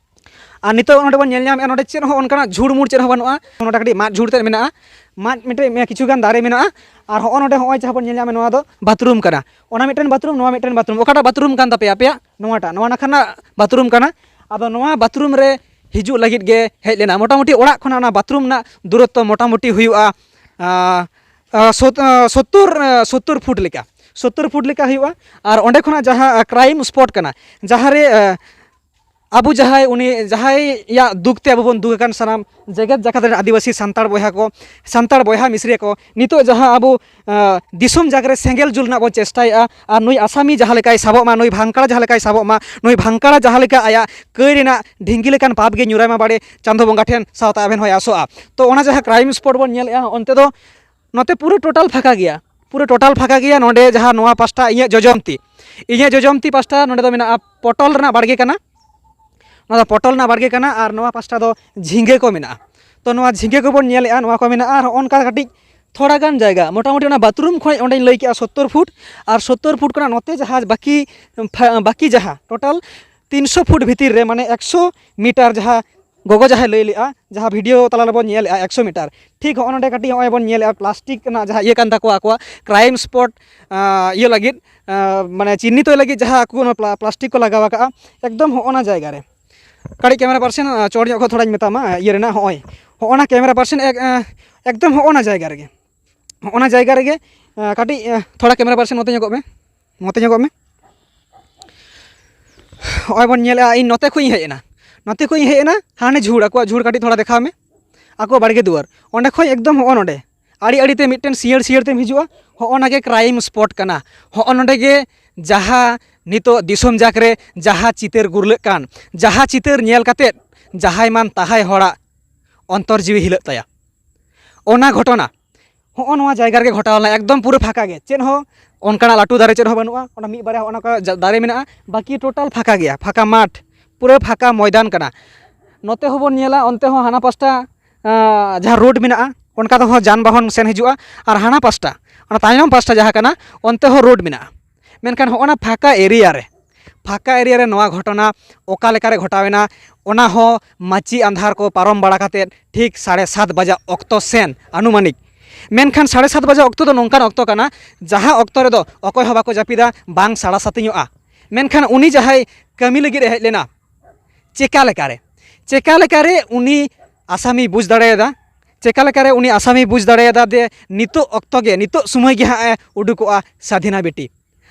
ᱟᱨ ᱱᱤᱛᱚᱜ ᱱᱚᱸᱰᱮ ᱵᱚᱱ ᱧᱮᱞ ᱧᱟᱢᱮᱜᱼᱟ, ᱱᱚᱸᱰᱮ ᱪᱮᱫ ᱦᱚᱸ ᱚᱱᱠᱟᱱᱟᱜ ᱡᱷᱩᱲ ᱢᱩᱲ ᱪᱮᱫ ᱦᱚᱸ ᱵᱟᱹᱱᱩᱜᱼᱟ᱾ ᱱᱚᱸᱰᱮ ᱠᱟᱹᱴᱤᱡ ᱢᱟᱫ ᱡᱷᱩᱲ ᱛᱮᱫ ᱢᱮᱱᱟᱜᱼᱟ, ᱢᱟᱫ ᱢᱤᱫᱴᱮᱡ ᱠᱤᱪᱷᱩ ᱜᱟᱱ ᱫᱟᱨᱮ ᱢᱮᱱᱟᱜᱼᱟ᱾ ᱟᱨ ᱦᱚᱸᱜᱼᱚ ᱱᱚᱸᱰᱮ ᱦᱚᱸᱜᱼᱚᱭ ᱡᱟᱦᱟᱸ ᱵᱚᱱ ᱧᱮᱞ ᱧᱟᱢᱮᱜᱼᱟ, ᱱᱚᱣᱟ ᱫᱚ ᱵᱟᱛᱷᱨᱩᱢ ᱠᱟᱱᱟ᱾ ᱚᱱᱟ ᱢᱤᱫᱴᱮᱱ ᱵᱟᱛᱷᱨᱩᱢ, ᱱᱚᱣᱟ ᱢᱤᱫᱴᱮᱱ ᱵᱟᱛᱷᱨᱩᱢ᱾ ᱚᱠᱟᱴᱟᱜ ᱵᱟᱛᱷᱨᱩᱢ ᱠᱟᱱ ᱛᱟᱯᱮᱭᱟ ᱟᱯᱮᱭᱟᱜ? ᱱᱚᱣᱟᱴᱟᱜ, ᱱᱚᱣᱟ ᱱᱟᱠᱷᱟ ᱨᱮᱱᱟᱜ ᱵᱟᱛᱷᱨᱩᱢ ᱠᱟᱱᱟ᱾ ᱟᱫᱚ ᱱᱚᱣᱟ ᱵᱟᱛᱷᱨᱩᱢ ᱨᱮ ᱦᱤᱡᱩᱜ ᱞᱟᱹᱜᱤᱫ ᱜᱮ ᱦᱮᱡ ᱞᱮᱱᱟ᱾ ᱢᱚᱴᱟᱢᱩᱴᱤ ᱚᱲᱟᱜ ᱠᱷᱚᱱᱟᱜ ᱚᱱᱟ ᱵᱟᱛᱷᱨᱩᱢ ᱨᱮᱱᱟᱜ ᱫᱩᱨᱚᱛᱛᱚ ᱢᱚᱴᱟᱢᱩᱴᱤ ᱦᱩᱭᱩᱜᱼᱟ, ᱟᱸ, ᱟᱸ, ᱥᱚᱛ-, ᱟᱸ, ᱥᱚᱛᱛᱳᱨ, ᱟᱸ, ᱥᱚᱛᱛᱳᱨ ᱯᱷᱩᱴ ᱞᱮᱠᱟ, ᱥᱚᱛᱛᱳᱨ ᱯᱷᱩᱴ ᱞᱮᱠᱟ ᱦᱩᱭᱩᱜᱼᱟ᱾ ᱟᱨ ᱚᱸᱰᱮ ᱠᱷᱚᱱᱟᱜ ᱡᱟᱦᱟᱸ, ᱟᱸ, ᱠᱨᱟᱭᱤᱢ ᱥᱯᱚᱴ ᱠᱟᱱᱟ, ᱡᱟᱦᱟᱸ ᱨᱮ, ᱟᱸ, ᱟᱵᱚ ᱡᱟᱦᱟᱸᱭ, ᱩᱱᱤ ᱡᱟᱦᱟᱸᱭᱟᱜ ᱫᱩᱠ ᱛᱮ ᱟᱵᱚ ᱵᱚᱱ ᱫᱩᱠ ᱟᱠᱟᱱ ᱥᱟᱱᱟᱢ ᱡᱮᱜᱮᱛ ᱡᱟᱠᱟᱛ ᱨᱮᱱ ᱟᱹᱫᱤᱵᱟᱹᱥᱤ ᱥᱟᱱᱛᱟᱲ ᱵᱚᱭᱦᱟ ᱠᱚ, ᱥᱟᱱᱛᱟᱲ ᱵᱚᱭᱦᱟ ᱢᱤᱥᱨᱤᱭᱟᱹ ᱠᱚ, ᱱᱤᱛᱚᱜ ᱡᱟᱦᱟᱸ ᱟᱵᱚ, ᱟᱸ, ᱫᱤᱥᱚᱢ ᱡᱟᱠᱟᱛ ᱨᱮ ᱥᱮᱸᱜᱮᱞ ᱡᱩᱞ ᱨᱮᱱᱟᱜ ᱵᱚᱱ ᱪᱮᱥᱴᱟᱭᱮᱜᱼᱟ, ᱟᱨ ᱱᱩᱭ ᱟᱥᱟᱢᱤ ᱡᱟᱦᱟᱸ ᱞᱮᱠᱟᱭ ᱥᱟᱵᱚᱜ ᱢᱟ, ᱱᱩᱭ ᱵᱷᱟᱝᱠᱟᱲᱟ ᱡᱟᱦᱟᱸ ᱞᱮᱠᱟᱭ ᱥᱟᱵᱚᱜ ᱢᱟ, ᱱᱩᱭ ᱵᱷᱟᱝᱠᱟᱲᱟ ᱡᱟᱦᱟᱸ ᱞᱮᱠᱟ ᱟᱭᱟᱜ ᱠᱟᱹᱭ ᱨᱮᱱᱟᱜ ᱰᱷᱤᱝᱜᱤ ᱞᱮᱠᱟᱱ ᱯᱟᱯ ᱜᱮ ᱧᱩᱨᱟᱭ ᱢᱟ ᱵᱟᱲᱮ, ᱪᱟᱸᱫᱚ ᱵᱚᱸᱜᱟ ᱴᱷᱮᱱ ᱥᱟᱶᱛᱟ ᱟᱵᱮᱱ ᱦᱚᱸᱭ ᱟᱥᱚᱜᱼᱟ᱾ ᱛᱚ ᱚᱱᱟ ᱡᱟᱦᱟᱸ ᱠᱨᱟᱭᱤᱢ ᱥᱯᱚᱴ ᱵᱚᱱ ᱧᱮᱞᱮᱜᱼᱟ, ᱚᱱᱛᱮ ᱫᱚ ᱱᱚᱛᱮ ᱯᱩᱨᱟᱹ ᱴᱳᱴᱟᱞ ᱯᱷᱟᱸᱠᱟ ᱜᱮᱭᱟ, ᱯᱩᱨᱟᱹ ᱴᱳᱴᱟᱞ ᱯᱷᱟᱸᱠᱟ ᱜᱮᱭᱟ᱾ ᱱᱚᱸᱰᱮ ᱡᱟᱦᱟᱸ ᱱᱚᱣᱟ ᱯᱟᱥᱴᱟ ᱤᱧᱟᱹᱜ ᱡᱚᱡᱚᱢ ᱛᱤ, ᱤᱧᱟᱹᱜ ᱡᱚᱡᱚᱢ ᱛᱤ ᱯᱟᱥᱴᱟ ᱱᱚᱸᱰᱮ ᱫᱚ ᱢᱮᱱᱟᱜᱼᱟ ᱯᱚᱴᱚᱞ ᱨᱮᱱᱟᱜ ᱵᱟᱲᱜᱮ ᱠᱟᱱᱟ, ᱱᱚᱣᱟ ᱫᱚ ᱯᱚᱴᱚᱞ ᱨᱮᱱᱟᱜ ᱵᱟᱲᱜᱮ ᱠᱟᱱᱟ, ᱟᱨ ᱱᱚᱣᱟ ᱯᱟᱥᱴᱟ ᱫᱚ ᱡᱷᱤᱸᱜᱟᱹ ᱠᱚ ᱢᱮᱱᱟᱜᱼᱟ᱾ ᱛᱚ ᱱᱚᱣᱟ ᱡᱷᱤᱸᱜᱟᱹ ᱠᱚᱵᱚᱱ ᱧᱮᱞᱮᱜᱼᱟ, ᱱᱚᱣᱟ ᱠᱚ ᱢᱮᱱᱟᱜᱼᱟ, ᱟᱨ ᱦᱚᱸᱜᱼᱚ ᱱᱚᱝᱠᱟ ᱠᱟᱹᱴᱤᱡ ᱛᱷᱚᱲᱟ ᱜᱟᱱ ᱡᱟᱭᱜᱟ, ᱢᱚᱴᱟᱢᱩᱴᱤ ᱚᱱᱟ ᱵᱟᱛᱷᱨᱩᱢ ᱠᱷᱚᱱ ᱚᱸᱰᱮᱧ ᱞᱟᱹᱭ ᱠᱮᱜᱼᱟ ᱥᱚᱛᱛᱚᱨ ᱯᱷᱩᱴ, ᱟᱨ ᱥᱚᱛᱛᱚᱨ ᱯᱷᱩᱴ ᱠᱷᱚᱱᱟᱜ ᱱᱚᱛᱮ ᱡᱟᱦᱟᱸ ᱵᱟᱹᱠᱤ ᱯᱷᱟ-, ᱵᱟᱹᱠᱤ ᱡᱟᱦᱟᱸ ᱴᱳᱴᱟᱞ ᱛᱤᱱᱥᱚ ᱯᱷᱩᱴ ᱵᱷᱤᱛᱤᱨ ᱨᱮ, ᱢᱟᱱᱮ ᱮᱠᱥᱚ ᱢᱤᱴᱟᱨ, ᱡᱟᱦᱟᱸ ᱜᱚᱜᱚ ᱡᱟᱦᱟᱸᱭ ᱞᱟᱹᱭ ᱞᱮᱜᱼᱟ, ᱡᱟᱦᱟᱸ ᱵᱷᱤᱰᱤᱭᱳ ᱛᱟᱞᱟ ᱨᱮᱵᱚᱱ ᱧᱮᱞᱮᱜᱼᱟ ᱮᱠᱥᱚ ᱢᱤᱴᱟᱨ, ᱴᱷᱤᱠ ᱦᱚᱸᱜᱼᱚ ᱱᱚᱰᱮ ᱠᱟᱹᱴᱤᱡ ᱦᱚᱸᱜᱼᱚᱭ ᱵᱚᱱ ᱧᱮᱞᱮᱜᱼᱟ ᱯᱞᱟᱥᱴᱤᱠ ᱨᱮᱱᱟᱜ ᱡᱟᱦᱟᱸ ᱤᱭᱟᱹ ᱠᱟᱱ ᱛᱟᱠᱚᱣᱟ ᱟᱠᱚᱣᱟᱜ ᱠᱨᱟᱭᱤᱢ ᱥᱯᱚᱴ, ᱟᱸ, ᱤᱭᱟᱹ ᱞᱟᱹᱜᱤᱫ, ᱟᱸ, ᱢᱟᱱᱮ ᱪᱤᱱᱦᱤᱛᱚᱭ ᱞᱟᱹᱜᱤᱫ ᱡᱟᱦᱟᱸ ᱟᱠᱚ ᱚᱱᱟ ᱯᱞᱟ-, ᱯᱞᱟᱥᱴᱤᱠ ᱠᱚ ᱞᱟᱜᱟᱣ ᱟᱠᱟᱜᱼᱟ, ᱮᱠᱫᱚᱢ ᱦᱚᱸᱜᱼᱚ ᱱᱟ ᱡᱟᱭᱜᱟ ᱨᱮ᱾ ᱠᱟᱹᱴᱤᱡ ᱠᱮᱢᱮᱨᱟ ᱯᱟᱨᱥᱮᱱ, ᱟᱸ, ᱪᱚᱴ ᱧᱚᱜ ᱠᱷᱚᱱ ᱛᱷᱚᱲᱟᱧ ᱢᱮᱛᱟᱢᱟ, ᱟᱸ, ᱤᱭᱟᱹ ᱨᱮᱱᱟᱜ ᱦᱚᱸᱜᱼᱚᱭ, ᱦᱚᱸᱜᱼᱚ ᱱᱟ ᱠᱮᱢᱮᱨᱟ ᱯᱟᱨᱥᱮᱱ ᱮᱠ-, ᱟᱸ, ᱮᱠᱫᱚᱢ ᱦᱚᱸᱜᱼᱚ ᱱᱟ ᱡᱟᱭᱜᱟ ᱨᱮᱜᱮ, ᱦᱚᱸᱜᱼᱚ ᱱᱟ ᱡᱟᱭᱜᱟ ᱨᱮᱜᱮ, ᱟᱸ, ᱠᱟᱹᱴᱤᱡ, ᱟᱸ, ᱛᱷᱚᱲᱟ ᱠᱮᱢᱮᱨᱟ ᱯᱟᱨᱥᱮᱱ ᱱᱚᱛᱮ ᱧᱚᱜᱚᱜ ᱢᱮ, ᱱᱚᱛᱮ ᱧᱚᱜᱚᱜ ᱢᱮ᱾ ᱦᱚᱸᱜᱼᱚᱭ ᱵᱚᱱ ᱧᱮᱞᱮᱜᱼᱟ, ᱤᱧ ᱱᱚᱛᱮ ᱠᱷᱚᱱ ᱤᱧ ᱦᱮᱡ ᱮᱱᱟ, ᱱᱚᱛᱮ ᱠᱷᱚᱱ ᱤᱧ ᱦᱮᱡ ᱮᱱᱟ, ᱦᱟᱱᱮ ᱡᱷᱩᱲ, ᱟᱠᱚᱣᱟᱜ ᱡᱷᱩᱲ ᱠᱟᱹᱴᱤᱡ ᱛᱷᱚᱲᱟ ᱫᱮᱠᱷᱟᱣ ᱢᱮ, ᱟᱠᱚ ᱵᱟᱲᱜᱮ ᱫᱩᱣᱟᱹᱨ, ᱚᱸᱰᱮ ᱠᱷᱚᱱ ᱮᱠᱫᱚᱢ ᱦᱚᱸᱜᱼᱚ ᱱᱚᱰᱮ ᱟᱲᱮ ᱟᱲᱮ ᱛᱮ ᱢᱤᱫᱴᱮᱱ ᱥᱤᱭᱟᱹᱲ ᱥᱤᱭᱟᱹᱲ ᱛᱮᱢ ᱦᱤᱡᱩᱜᱼᱟ, ᱦᱚᱸᱜᱼᱚ ᱱᱟ ᱜᱮ ᱠᱨᱟᱭᱤᱢ ᱥᱯᱚᱴ ᱠᱟᱱᱟ᱾ ᱦᱚᱸᱜᱼᱚ ᱱᱚᱰᱮ ᱜᱮ ᱡᱟᱦᱟᱸ ᱱᱤᱛᱚᱜ ᱫᱤᱥᱚᱢ ᱡᱟᱠ ᱨᱮ ᱡᱟᱦᱟᱸ ᱪᱤᱛᱟᱹᱨ ᱜᱩᱨᱞᱟᱹᱜ ᱠᱟᱱ, ᱡᱟᱦᱟᱸ ᱪᱤᱛᱟᱹᱨ ᱧᱮᱞ ᱠᱟᱛᱮᱫ ᱡᱟᱦᱟᱸᱭ ᱢᱟᱱ ᱛᱟᱦᱟᱸᱭ ᱦᱚᱲᱟᱜ ᱚᱱᱛᱚᱨ ᱡᱤᱣᱤ ᱦᱤᱞᱟᱹᱜ ᱛᱟᱭᱟ, ᱚᱱᱟ ᱜᱷᱚᱴᱚᱱᱟ ᱦᱚᱸᱜᱼᱚ ᱱᱚᱣᱟ ᱡᱟᱭᱜᱟ ᱨᱮᱜᱮ ᱜᱷᱚᱴᱟᱣ ᱞᱮᱱᱟ᱾ ᱮᱠᱫᱚᱢ ᱯᱩᱨᱟᱹ ᱯᱷᱟᱸᱠᱟ ᱜᱮ, ᱪᱮᱫ ᱦᱚᱸ ᱚᱱᱠᱟᱱᱟᱜ ᱞᱟᱹᱴᱩ ᱫᱟᱨᱮ ᱪᱮᱫ ᱦᱚᱸ ᱵᱟᱹᱱᱩᱜᱼᱟ᱾ ᱚᱱᱟ ᱢᱤᱫ ᱵᱟᱨᱭᱟ ᱦᱚᱸᱜᱼᱚ ᱱᱚᱝᱠᱟ ᱡᱟ-, ᱫᱟᱨᱮ ᱢᱮᱱᱟᱜᱼᱟ, ᱵᱟᱹᱠᱤ ᱴᱳᱴᱟᱞ ᱯᱷᱟᱸᱠᱟ ᱜᱮᱭᱟ, ᱯᱷᱟᱸᱠᱟ ᱢᱟᱴᱷ, ᱯᱩᱨᱟᱹ ᱯᱷᱟᱸᱠᱟ ᱢᱚᱭᱫᱟᱱ ᱠᱟᱱᱟ᱾ ᱱᱚᱛᱮ ᱦᱚᱸᱵᱚᱱ ᱧᱮᱞᱟ, ᱚᱱᱛᱮ ᱦᱚᱸ ᱦᱟᱱᱟ ᱯᱟᱥᱴᱟ, ᱟᱸ, ᱡᱟᱦᱟᱸ ᱨᱳᱰ ᱢᱮᱱᱟᱜᱼᱟ, ᱚᱱᱠᱟ ᱛᱮᱦᱚᱸ ᱡᱟᱱᱵᱟᱦᱚᱱ ᱥᱮᱱ ᱦᱤᱡᱩᱜᱼᱟ, ᱟᱨ ᱦᱟᱱᱟ ᱯᱟᱥᱴᱟ, ᱚᱱᱟ ᱛᱟᱭᱱᱚᱢ ᱯᱟᱥᱴᱟ ᱡᱟᱦᱟᱸ ᱠᱟᱱᱟ, ᱚᱱᱛᱮ ᱦᱚᱸ ᱨᱳᱰ ᱢᱮᱱᱟᱜᱼᱟ᱾ ᱢᱮᱱᱠᱷᱟᱱ ᱦᱚᱸᱜᱼᱚ ᱱᱟ ᱯᱷᱟᱸᱠᱟ ᱮᱨᱤᱭᱟ ᱨᱮ, ᱯᱷᱟᱸᱠᱟ ᱮᱨᱤᱭᱟ ᱨᱮ ᱱᱚᱣᱟ ᱜᱷᱚᱴᱚᱱᱟ ᱚᱠᱟ ᱞᱮᱠᱟᱨᱮ ᱜᱷᱚᱴᱟᱣᱮᱱᱟ, ᱚᱱᱟ ᱦᱚᱸ ᱢᱟᱹᱪᱤ ᱟᱸᱫᱷᱟᱨ ᱠᱚ ᱯᱟᱨᱚᱢ ᱵᱟᱲᱟ ᱠᱟᱛᱮᱫ ᱴᱷᱤᱠ ᱥᱟᱲᱮ ᱥᱟᱛ ᱵᱟᱡᱟᱜ ᱚᱠᱛᱚ ᱥᱮᱱ ᱟᱱᱩᱢᱟᱱᱤᱠ᱾ ᱢᱮᱱᱠᱷᱟᱱ ᱥᱟᱲᱮ ᱥᱟᱛ ᱵᱟᱡᱟᱜ ᱚᱠᱛᱚ ᱫᱚ ᱱᱚᱝᱠᱟᱱ ᱚᱠᱛᱚ ᱠᱟᱱᱟ, ᱡᱟᱦᱟᱸ ᱚᱠᱛᱚ ᱨᱮᱫᱚ ᱚᱠᱚᱭ ᱦᱚᱸ ᱵᱟᱠᱚ ᱡᱟᱹᱯᱤᱫᱟ, ᱵᱟᱝ ᱥᱟᱲᱟ ᱥᱟᱛᱤᱧᱚᱜᱼᱟ᱾ ᱢᱮᱱᱠᱷᱟᱱ ᱩᱱᱤ ᱡᱟᱦᱟᱸᱭ ᱠᱟᱹᱢᱤ ᱞᱟᱹᱜᱤᱫ ᱮ ᱦᱮᱡ ᱞᱮᱱᱟ, ᱪᱮᱠᱟ ᱞᱮᱠᱟᱨᱮ, ᱪᱮᱠᱟ ᱞᱮᱠᱟᱨᱮ ᱩᱱᱤ ᱟᱥᱟᱢᱤ ᱵᱩᱡᱽ ᱫᱟᱲᱮᱭᱟᱫᱟ, ᱪᱮᱠᱟ ᱞᱮᱠᱟᱨᱮ ᱩᱱᱤ ᱟᱥᱟᱢᱤ ᱵᱩᱡᱽ ᱫᱟᱲᱮᱭᱟᱫᱟ ᱡᱮ ᱱᱤᱛᱚᱜ ᱚᱠᱛᱚ ᱜᱮ, ᱱᱤᱛᱚᱜ ᱥᱚᱢᱚᱭ ᱜᱮ ᱦᱟᱸᱜ ᱮ ᱩᱰᱩᱠᱚᱜᱼᱟ ᱥᱟᱫᱷᱤᱱᱟ ᱵᱤᱴᱤ?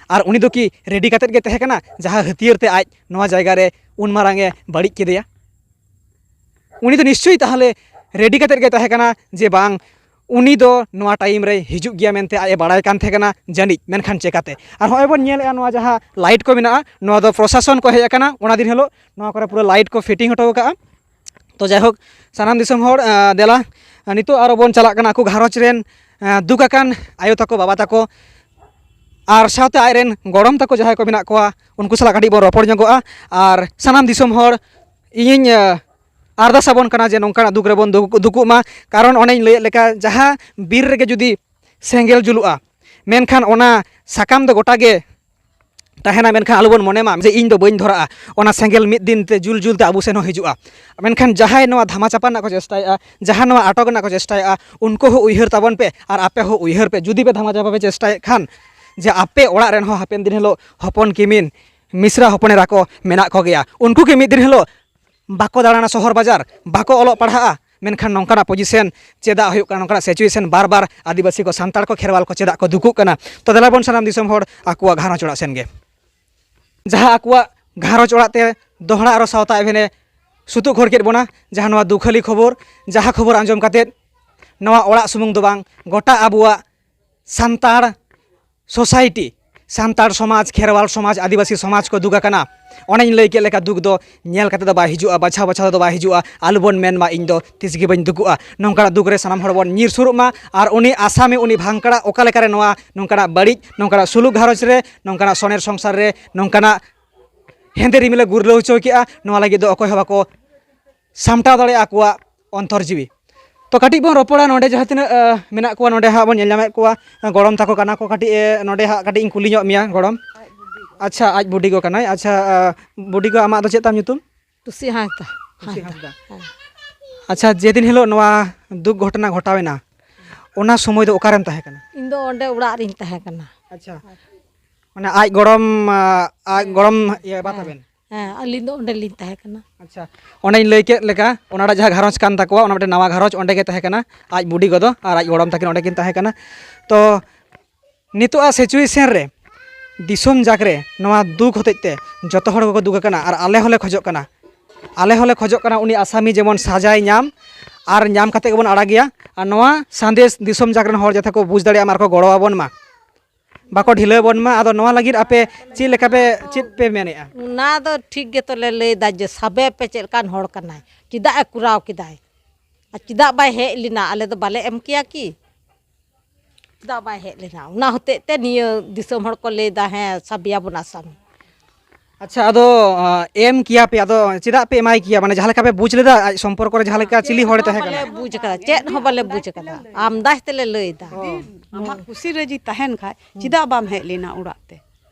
ᱟᱨ ᱩᱱᱤ ᱫᱚ ᱠᱤ ᱨᱮᱰᱤ ᱠᱟᱛᱮᱫ ᱜᱮ ᱛᱟᱦᱮᱸ ᱠᱟᱱᱟ, ᱡᱟᱦᱟᱸ ᱦᱟᱹᱛᱭᱟᱹᱨ ᱛᱮ ᱟᱡ ᱱᱚᱣᱟ ᱡᱟᱭᱜᱟ ᱨᱮ ᱩᱱ ᱢᱟᱨᱟᱝ ᱮ ᱵᱟᱹᱲᱤᱡ ᱠᱮᱫᱮᱭᱟ? ᱩᱱᱤ ᱫᱚ ᱱᱤᱥᱪᱳᱭ ᱛᱟᱦᱚᱞᱮ ᱨᱮᱰᱤ ᱠᱟᱛᱮᱫ ᱜᱮ ᱛᱟᱦᱮᱸ ᱠᱟᱱᱟ ᱡᱮ ᱵᱟᱝ, ᱩᱱᱤ ᱫᱚ ᱱᱚᱣᱟ ᱴᱟᱭᱤᱢ ᱨᱮ ᱦᱤᱡᱩᱜ ᱜᱮᱭᱟ ᱢᱮᱱᱛᱮ ᱟᱡ ᱮ ᱵᱟᱲᱟᱭ ᱠᱟᱱ ᱛᱟᱦᱮᱸ ᱠᱟᱱᱟ ᱡᱟᱹᱱᱤᱡ᱾ ᱢᱮᱱᱠᱷᱟᱱ ᱪᱮᱠᱟᱛᱮ? ᱟᱨ ᱦᱚᱸᱜᱼᱚᱭ ᱵᱚᱱ ᱧᱮᱞᱮᱫᱼᱟ, ᱱᱚᱣᱟ ᱡᱟᱦᱟᱸ ᱞᱟᱭᱤᱴ ᱠᱚ ᱢᱮᱱᱟᱜᱼᱟ, ᱱᱚᱣᱟ ᱫᱚ ᱯᱨᱚᱥᱟᱥᱚᱱ ᱠᱚ ᱦᱮᱡ ᱟᱠᱟᱱᱟ, ᱚᱱᱟ ᱫᱤᱱ ᱦᱤᱞᱳᱜ ᱱᱚᱣᱟ ᱠᱚᱨᱮ ᱯᱩᱨᱟᱹ ᱞᱟᱭᱤᱴ ᱠᱚ ᱯᱷᱤᱴᱤᱝ ᱦᱚᱴᱚ ᱟᱠᱟᱫᱼᱟ᱾ ᱛᱚ ᱡᱟᱭᱦᱳᱠ, ᱥᱟᱱᱟᱢ ᱫᱤᱥᱚᱢ ᱦᱚᱲ, ᱟᱸ, ᱫᱮᱞᱟ, ᱟᱸ, ᱱᱤᱛᱚᱜ ᱟᱨᱚ ᱵᱚᱱ ᱪᱟᱞᱟᱜ ᱠᱟᱱᱟ ᱟᱠᱚ ᱜᱷᱟᱨᱚᱸᱡᱽ ᱨᱮᱱ, ᱟᱸ, ᱫᱩᱠ ᱟᱠᱟᱱ ᱟᱭᱳ ᱛᱟᱠᱚ, ᱵᱟᱵᱟ ᱛᱟᱠᱚ, ᱟᱨ ᱥᱟᱶᱛᱮ ᱟᱡ ᱨᱮᱱ ᱜᱚᱲᱚᱢ ᱛᱟᱠᱚ ᱡᱟᱦᱟᱸᱭ ᱠᱚ ᱢᱮᱱᱟᱜ ᱠᱚᱣᱟ, ᱩᱱᱠᱩ ᱥᱟᱞᱟᱜ ᱠᱟᱹᱴᱤᱡ ᱵᱚᱱ ᱨᱚᱯᱚᱲ ᱧᱚᱜᱚᱜᱼᱟ᱾ ᱟᱨ ᱥᱟᱱᱟᱢ ᱫᱤᱥᱚᱢ ᱦᱚᱲ, ᱤᱧᱤᱧ, ᱟᱸ, ᱟᱨᱫᱟᱥ ᱟᱵᱚᱱ ᱠᱟᱱᱟ ᱡᱮ ᱱᱚᱝᱠᱟᱱᱟᱜ ᱫᱩᱠ ᱨᱮᱵᱚᱱ ᱫᱩᱠ- ᱫᱩᱠᱩᱜ ᱢᱟ᱾ ᱠᱟᱨᱚᱱ ᱚᱱᱮᱧ ᱞᱟᱹᱭᱮᱫ ᱞᱮᱠᱟ, ᱡᱟᱦᱟᱸ ᱵᱤᱨ ᱨᱮᱜᱮ ᱡᱩᱫᱤ ᱥᱮᱸᱜᱮᱞ ᱡᱩᱞᱩᱜᱼᱟ, ᱢᱮᱱᱠᱷᱟᱱ ᱚᱱᱟ ᱥᱟᱠᱟᱢ ᱫᱚ ᱜᱚᱴᱟ ᱜᱮ ᱛᱟᱦᱮᱱᱟ, ᱢᱮᱱᱠᱷᱟᱱ ᱟᱞᱚᱵᱚᱱ ᱢᱚᱱᱮ ᱢᱟ ᱡᱮ ᱤᱧ ᱫᱚ ᱵᱟᱹᱧ ᱫᱷᱚᱨᱟᱜᱼᱟ᱾ ᱚᱱᱟ ᱥᱮᱸᱜᱮᱞ ᱢᱤᱫ ᱫᱤᱱ ᱛᱮ ᱡᱩᱞ ᱡᱩᱞ ᱛᱮ ᱟᱵᱚ ᱥᱮᱱ ᱦᱚᱸ ᱦᱤᱡᱩᱜᱼᱟ᱾ ᱢᱮᱱᱠᱷᱟᱱ ᱡᱟᱦᱟᱸᱭ ᱱᱚᱣᱟ ᱫᱷᱟᱢᱟ ᱪᱟᱯᱟ ᱨᱮᱱᱟᱜ ᱠᱚ ᱪᱮᱥᱴᱟᱭᱮᱫᱼᱟ, ᱡᱟᱦᱟᱸ ᱱᱚᱣᱟ ᱟᱴᱚᱠ ᱨᱮᱱᱟᱜ ᱠᱚ ᱪᱮᱥᱴᱟᱭᱮᱫᱼᱟ, ᱩᱱᱠᱩ ᱦᱚᱸ ᱩᱭᱦᱟᱹᱨ ᱛᱟᱵᱚᱱ ᱯᱮ ᱟᱨ ᱟᱯᱮ ᱦᱚᱸ ᱩᱭᱦᱟᱹᱨ ᱯᱮ, ᱡᱩᱫᱤ ᱯᱮ ᱫᱷᱟᱢᱟ ᱪᱟᱯᱟ ᱯᱮ ᱪᱮᱥᱴᱟᱭᱮᱫ ᱠᱷᱟᱱ, ᱡᱮ ᱟᱯᱮ ᱚᱲᱟᱜ ᱨᱮᱱ ᱦᱚᱸ ᱦᱟᱯᱮᱱ ᱫᱤᱱ ᱦᱤᱞᱳᱜ ᱦᱚᱯᱚᱱ ᱠᱤᱢᱤᱱ ᱢᱤᱥᱨᱟ ᱦᱚᱯᱚᱱ ᱮᱨᱟ ᱠᱚ ᱢᱮᱱᱟᱜ ᱠᱚᱜᱮᱭᱟ, ᱩᱱᱠᱩ ᱜᱮ ᱢᱤᱫ ᱫᱤᱱ ᱦᱤᱞᱳᱜ ᱵᱟᱠᱚ ᱫᱟᱬᱟᱱᱟ ᱥᱚᱦᱚᱨ ᱵᱟᱡᱟᱨ, ᱵᱟᱠᱚ ᱚᱞᱚᱜ ᱯᱟᱲᱦᱟᱜᱼᱟ, ᱢᱮᱱᱠᱷᱟᱱ ᱱᱚᱝᱠᱟᱱᱟᱜ ᱯᱚᱡᱤᱥᱮᱱ ᱪᱮᱫᱟᱜ ᱦᱩᱭᱩᱜ ᱠᱟᱱᱟ? ᱱᱚᱝᱠᱟᱱᱟᱜ ᱥᱤᱪᱩᱭᱮᱥᱚᱱ ᱵᱟᱨ ᱵᱟᱨ ᱟᱹᱫᱤᱵᱟᱹᱥᱤ ᱠᱚ, ᱥᱟᱱᱛᱟᱲ ᱠᱚ, ᱠᱷᱮᱨᱣᱟᱞ ᱠᱚ ᱪᱮᱫᱟᱜ ᱠᱚ ᱫᱩᱠᱩᱜ ᱠᱟᱱᱟ? ᱛᱚ ᱫᱮᱞᱟ ᱵᱚᱱ ᱥᱟᱱᱟᱢ ᱫᱤᱥᱚᱢ ᱦᱚᱲ ᱟᱠᱚᱣᱟᱜ ᱜᱷᱟᱨᱚᱸᱡᱽ ᱚᱲᱟᱜ ᱥᱮᱱ ᱜᱮ᱾ ᱡᱟᱦᱟᱸ ᱟᱠᱚᱣᱟᱜ ᱜᱷᱟᱨᱚᱸᱡᱽ ᱚᱲᱟᱜ ᱛᱮ ᱫᱚᱦᱲᱟ ᱟᱨᱚ ᱥᱟᱶᱛᱟ ᱮᱵᱷᱮᱱᱮ ᱥᱩᱛᱩᱜ ᱠᱷᱚᱲ ᱠᱮᱫ ᱵᱚᱱᱟ, ᱡᱟᱦᱟᱸ ᱱᱚᱣᱟ ᱫᱩᱠᱷᱟᱹᱞᱤ ᱠᱷᱚᱵᱚᱨ, ᱡᱟᱦᱟᱸ ᱠᱷᱚᱵᱚᱨ ᱟᱸᱡᱚᱢ ᱠᱟᱛᱮᱫ ᱱᱚᱣᱟ ᱚᱲᱟᱜ ᱥᱩᱢᱩᱝ ᱫᱚ ᱵᱟᱝ, ᱜᱚᱴᱟ ᱟᱵᱚᱣᱟᱜ ᱥᱟᱱᱛᱟᱲ ᱥᱳᱥᱟᱭᱴᱤ, ᱥᱟᱱᱛᱟᱲ ᱥᱚᱢᱟᱡᱽ, ᱠᱷᱮᱨᱣᱟᱞ ᱥᱚᱢᱟᱡᱽ, ᱟᱹᱫᱤᱵᱟᱹᱥᱤ ᱥᱚᱢᱟᱡᱽ ᱠᱚ ᱫᱩᱠ ᱟᱠᱟᱱᱟ᱾ ᱚᱱᱮᱧ ᱞᱟᱹᱭ ᱠᱮᱫ ᱞᱮᱠᱟ, ᱫᱩᱠ ᱫᱚ ᱧᱮᱞ ᱠᱟᱛᱮ ᱫᱚ ᱵᱟᱭ ᱦᱤᱡᱩᱜᱼᱟ, ᱵᱟᱪᱷᱟᱣ ᱵᱟᱪᱷᱟᱣ ᱫᱚ ᱵᱟᱭ ᱦᱤᱡᱩᱜᱼᱟ᱾ ᱟᱞᱚᱵᱚᱱ ᱢᱮᱱ ᱢᱟ, "ᱤᱧ ᱫᱚ ᱛᱤᱥ ᱜᱮ ᱵᱟᱹᱧ ᱫᱩᱠᱩᱜᱼᱟ᱾" ᱱᱚᱝᱠᱟᱱᱟᱜ ᱫᱩᱠ ᱨᱮ ᱥᱟᱱᱟᱢ ᱦᱚᱲ ᱵᱚᱱ ᱧᱤᱨ ᱥᱩᱨᱩᱜ ᱢᱟ᱾ ᱟᱨ ᱩᱱᱤ ᱟᱥᱟᱢᱤ, ᱩᱱᱤ ᱵᱷᱟᱝᱠᱲᱟ ᱚᱠᱟ ᱞᱮᱠᱟᱨᱮ ᱱᱚᱣᱟ ᱱᱚᱝᱠᱟᱱᱟᱜ ᱵᱟᱹᱲᱤᱡ, ᱱᱚᱝᱠᱟᱱᱟᱜ ᱥᱩᱞᱩᱠ ᱜᱷᱟᱨᱚᱸᱡᱽ ᱨᱮ, ᱱᱚᱝᱠᱟᱱᱟᱜ ᱥᱚᱱᱮᱨ ᱥᱚᱝᱥᱟᱨ ᱨᱮ, ᱱᱚᱝᱠᱟᱱᱟᱜ ᱦᱮᱸᱫᱮ ᱨᱤᱢᱤᱞᱮ ᱜᱩᱨᱞᱟᱹᱣ ᱦᱚᱪᱚ ᱠᱮᱜᱼᱟ, ᱱᱚᱣᱟ ᱞᱟᱹᱜᱤᱫ ᱫᱚ ᱚᱠᱚᱭ ᱦᱚᱸ ᱵᱟᱠᱚ ᱥᱟᱢᱴᱟᱣ ᱫᱟᱲᱮᱭᱟᱜᱼᱟ ᱟᱠᱚᱣᱟᱜ ᱚᱱᱛᱚᱨ ᱡᱤᱣᱤ᱾ ᱛᱚ ᱠᱟᱹᱴᱤᱡ ᱵᱚᱱ ᱨᱚᱯᱚᱲᱟ, ᱱᱚᱰᱮ ᱡᱟᱦᱟᱸ ᱛᱤᱱᱟᱹᱜ, ᱟᱸ, ᱢᱮᱱᱟᱜ ᱠᱚᱣᱟ, ᱱᱚᱰᱮ ᱦᱟᱸᱜ ᱵᱚᱱ ᱧᱮᱞ ᱧᱟᱢᱮᱫ ᱠᱚᱣᱟ, ᱜᱚᱲᱚᱢ ᱛᱟᱠᱚ ᱠᱟᱱᱟ ᱠᱚ᱾ ᱠᱟᱹᱴᱤᱡ, ᱮ, ᱱᱚᱰᱮ ᱦᱟᱸᱜ ᱠᱟᱹᱴᱤᱡ ᱤᱧ ᱠᱩᱞᱤ ᱧᱚᱜ ᱢᱮᱭᱟ, ᱜᱚᱲᱚᱢ᱾ ᱟᱪᱪᱷᱟ, ᱟᱡ ᱵᱩᱰᱤ ᱜᱚ ᱠᱟᱱᱟᱭ᱾ ᱟᱪᱪᱷᱟ, ᱟᱸ, ᱵᱩᱰᱤ ᱜᱚ, ᱟᱢᱟᱜ ᱫᱚ ᱪᱮᱫ ᱛᱟᱢ ᱧᱩᱛᱩᱢ? ᱴᱩᱥᱤ ᱦᱟᱸᱥᱫᱟ᱾ ᱴᱩᱥᱤ ᱦᱟᱸᱥᱫᱟ᱾ ᱦᱮᱸ᱾ ᱟᱪᱪᱷᱟ, ᱡᱮᱫᱤᱱ ᱦᱤᱞᱳᱜ ᱱᱚᱣᱟ ᱫᱩᱠ ᱜᱷᱚᱴᱚᱱᱟ ᱜᱷᱚᱴᱟᱣᱮᱱᱟ, ᱚᱱᱟ ᱥᱚᱢᱚᱭ ᱫᱚ ᱚᱠᱟᱨᱮᱢ ᱛᱟᱦᱮᱸ ᱠᱟᱱᱟ? ᱤᱧ ᱫᱚ ᱚᱸᱰᱮ ᱚᱲᱟᱜ ᱨᱤᱧ ᱛᱟᱦᱮᱸ ᱠᱟᱱᱟ᱾ ᱟᱪᱪᱷᱟ, ᱢᱟᱱᱮ ᱟᱡ ᱜᱚᱲᱚᱢ, ᱟᱸ, ᱟᱡ ᱦᱮᱸ᱾ ᱜᱚᱲᱚᱢ ᱤᱭᱟᱹ ᱵᱟ ᱦᱮᱸ᱾ ᱛᱟᱵᱮᱱ? ᱦᱮᱸ, ᱟᱹᱞᱤᱧ ᱫᱚ ᱚᱸᱰᱮᱞᱤᱧ ᱛᱟᱦᱮᱸ ᱠᱟᱱᱟ᱾ ᱟᱪᱪᱷᱟ, ᱚᱱᱮᱧ ᱞᱟᱹᱭ ᱠᱮᱫ ᱞᱮᱠᱟ, ᱚᱱᱟᱴᱟᱜ ᱡᱟᱦᱟᱸ ᱜᱷᱟᱨᱚᱸᱡᱽ ᱠᱟᱱ ᱛᱟᱠᱚᱣᱟ, ᱚᱱᱟ ᱢᱤᱫᱴᱮᱱ ᱱᱟᱣᱟ ᱜᱷᱟᱨᱚᱸᱡᱽ, ᱚᱸᱰᱮ ᱜᱮ ᱛᱟᱦᱮᱸ ᱠᱟᱱᱟ ᱟᱡ ᱵᱩᱰᱤ ᱜᱚ ᱫᱚ, ᱟᱨ ᱟᱡ ᱜᱚᱲᱚᱢ ᱛᱟᱹᱠᱤᱱ ᱚᱸᱰᱮ ᱠᱤᱱ ᱛᱟᱦᱮᱸ ᱠᱟᱱᱟ᱾ ᱛᱚ, ᱱᱤᱛᱚᱜᱟᱜ situation ᱨᱮ ᱫᱤᱥᱚᱢ ᱡᱟᱠ ᱨᱮ ᱱᱚᱣᱟ ᱫᱩᱠ ᱦᱚᱛᱮᱡ ᱛᱮ ᱡᱚᱛᱚ ᱦᱚᱲ ᱜᱮᱠᱚ ᱫᱩᱠ ᱟᱠᱟᱱᱟ, ᱟᱨ ᱟᱞᱮ ᱦᱚᱸᱞᱮ ᱠᱷᱚᱡᱚᱜ ᱠᱟᱱᱟ, ᱟᱞᱮ ᱦᱚᱸᱞᱮ ᱠᱷᱚᱡᱚᱜ ᱠᱟᱱᱟ ᱩᱱᱤ ᱟᱥᱟᱢᱤ ᱡᱮᱢᱚᱱ ᱥᱟᱡᱟᱭ ᱧᱟᱢ, ᱟᱨ ᱧᱟᱢ ᱠᱟᱛᱮ ᱜᱮᱵᱚᱱ ᱟᱲᱟᱜᱮᱭᱟ᱾ ᱟᱨ ᱱᱚᱣᱟ ᱥᱟᱸᱫᱮᱥ ᱫᱤᱥᱚᱢ ᱡᱟᱠ ᱨᱮᱱ ᱦᱚᱲ ᱡᱟᱛᱮ ᱠᱚ ᱵᱩᱡᱽ ᱫᱟᱲᱮᱭᱟᱜ ᱢᱟ ᱟᱨ ᱠᱚ ᱜᱚᱲᱚ ᱟᱵᱚᱱ ᱢᱟ, ᱵᱟᱠᱚ ᱰᱷᱤᱞᱟᱹᱣ ᱵᱚᱱ ᱢᱟ᱾ ᱟᱫᱚ ᱱᱚᱣᱟ ᱞᱟᱹᱜᱤᱫ ᱟᱯᱮ ᱪᱮᱫ ᱞᱮᱠᱟ ᱯᱮ, ᱪᱮᱫ ᱯᱮ ᱢᱮᱱᱮᱫᱼᱟ? ᱚᱱᱟ ᱫᱚ ᱴᱷᱤᱠ ᱜᱮᱛᱚ ᱞᱮ ᱞᱟᱹᱭᱫᱟ ᱡᱮ ᱥᱟᱵᱮ ᱯᱮ, ᱪᱮᱫ ᱞᱮᱠᱟᱱ ᱦᱚᱲ ᱠᱟᱱᱟᱭ, ᱪᱮᱫᱟᱜ ᱮ ᱠᱚᱨᱟᱣ ᱠᱮᱫᱟᱭ, ᱟᱨ ᱪᱮᱫᱟᱜ ᱵᱟᱭ ᱦᱮᱡ ᱞᱮᱱᱟ? ᱟᱞᱮ ᱫᱚ ᱵᱟᱞᱮ ᱮᱢ ᱠᱮᱭᱟ ᱠᱤ? ᱪᱮᱫᱟᱜ ᱵᱟᱭ ᱦᱮᱡ ᱞᱮᱱᱟ? ᱚᱱᱟ ᱦᱚᱛᱮᱡ ᱛᱮ ᱱᱤᱭᱟᱹ ᱫᱤᱥᱚᱢ ᱦᱚᱲ ᱠᱚ ᱞᱟᱹᱭᱫᱟ, ᱦᱮᱸ, ᱥᱟᱵᱮᱭᱟᱵᱚᱱ ᱟᱥᱟᱢᱤ᱾ ᱟᱪᱪᱷᱟ, ᱟᱫᱚ ᱟᱸ, ᱮᱢ ᱠᱮᱭᱟ ᱯᱮ, ᱟᱫᱚ ᱪᱮᱫᱟᱜ ᱯᱮ ᱮᱢᱟᱭ ᱠᱮᱭᱟ? ᱢᱟᱱᱮ ᱡᱟᱦᱟᱸ ᱞᱮᱠᱟ ᱯᱮ ᱵᱩᱡᱽ ᱞᱮᱫᱟ ᱟᱡ ᱥᱚᱢᱯᱚᱨᱠᱚ ᱨᱮ ᱡᱟᱦᱟᱸ ᱞᱮᱠᱟ ᱪᱤᱞᱤ ᱦᱚᱲᱮ ᱛᱟᱦᱮᱸ ᱠᱟᱱᱟ? ᱵᱟᱞᱮ ᱵᱩᱡᱽ ᱠᱟᱫᱟ, ᱪᱮᱫ ᱦᱚᱸ ᱵᱟᱞᱮ ᱵᱩᱡᱽ ᱠᱟᱫᱟ, ᱟᱢᱫᱟᱡᱽ ᱛᱮᱞᱮ ᱞᱟᱹᱭ ᱫᱟ᱾ ᱟᱢᱟᱜ ᱠᱩᱥᱤ ᱨᱟᱹᱡᱤ ᱛᱟᱦᱮᱱ ᱠᱷᱟᱡ ᱪᱮᱫᱟᱜ ᱵᱟᱢ ᱦᱮᱡ ᱞᱮᱱᱟ ᱚᱲᱟᱜ ᱛᱮ?